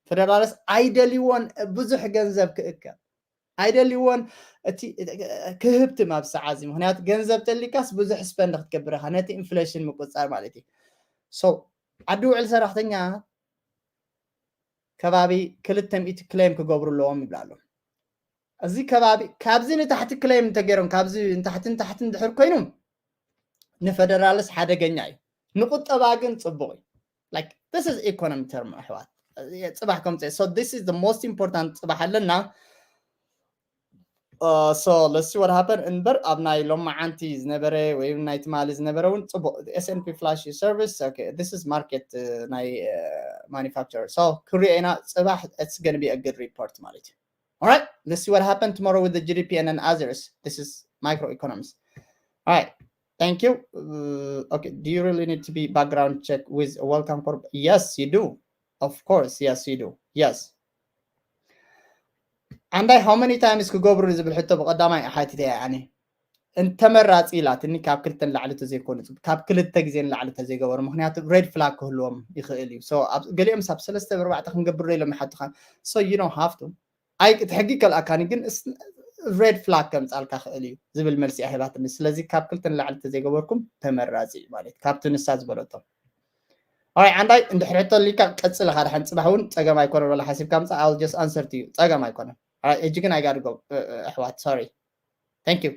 ፈደራልስ ኣይደልይዎን ብዙሕ ገንዘብ ክእከብ ኣይደልይዎን። እቲ ክህብቲ ማብ ሰዓዚ ምክንያቱ ገንዘብ ተሊካስ ብዙሕ spend ክትገብር ኢኻ ነቲ inflation ምቁፃር ማለት እዩ። So ዓዲ ውዕል ሰራሕተኛ ከባቢ ክልተ ሚእቲ claim ክገብሩ ኣለዎም ይብላ ኣሎ። እዚ ከባቢ ካብዚ ንታሕቲ claim እንተገይሮም ካብዚ ንታሕቲ ንታሕቲ እንድሕር ኮይኖም ንፈደራልስ ሓደገኛ እዩ። ንቁጠባ ግን ፅቡቕ እዩ። Like this is economy term ኣሕዋት። ፅባሕ ከምፀ so this is the most important ፅባሕ ኣለና። So let's see what happened እምበር ኣብ ናይ ሎማዓንቲ ዝነበረ ወይ ናይ ትማሊ ዝነበረ እውን ፅቡቕ S and P flash service okay this is market ናይ manufacturer so ክሪኦ ኢና ፅባሕ it's gonna be a good report ማለት እዩ። Alright, let's see what happened tomorrow with the G D P and then others. This is microeconomics. Alright, thank you. Okay, do you really need to be background check with a Welcome Corp? Yes, you do. Of course, yes, you do. Yes. And I, how many times ክገብሩ ዝብል ሕቶ ብቀዳማይ ሓቲተ ኣነ እንተመራፂ ኢላትኒ ካብ ክልተ ንላዕሊ ተዘይኮኑ ካብ ክልተ ግዜ ንላዕሊ ተዘይገበሩ ምክንያቱ red flag ክህልዎም ይኽእል እዩ። ገሊኦም ሳብ ሰለስተ ብርባዕተ ክንገብር ኢሎም ይሓቱኻ። So you don't have to. ኣይ እቲ ሕጊ ከልኣካኒ ግን red flag ከምፃልካ ክእል እዩ ዝብል መልሲ ኣሂባትኒ። ስለዚ ካብ ክልተ ንላዕሊ ተዘይገበርኩም ተመራፂ ማለት ካብቲ ንሳ ዝበለቶም። ኣይ ዓንዳይ እንድሕር ሕቶ ሊካ ቀፅል ኢኻ ድሓን ፅባሕ እውን ፀገም ኣይኮነን። ወላ ሓሲብካ ምፃ I'll just answer to you ፀገም ኣይኮነን። ሕጂ ግን ኣይጋድጎ ኣሕዋት sorry. Thank you.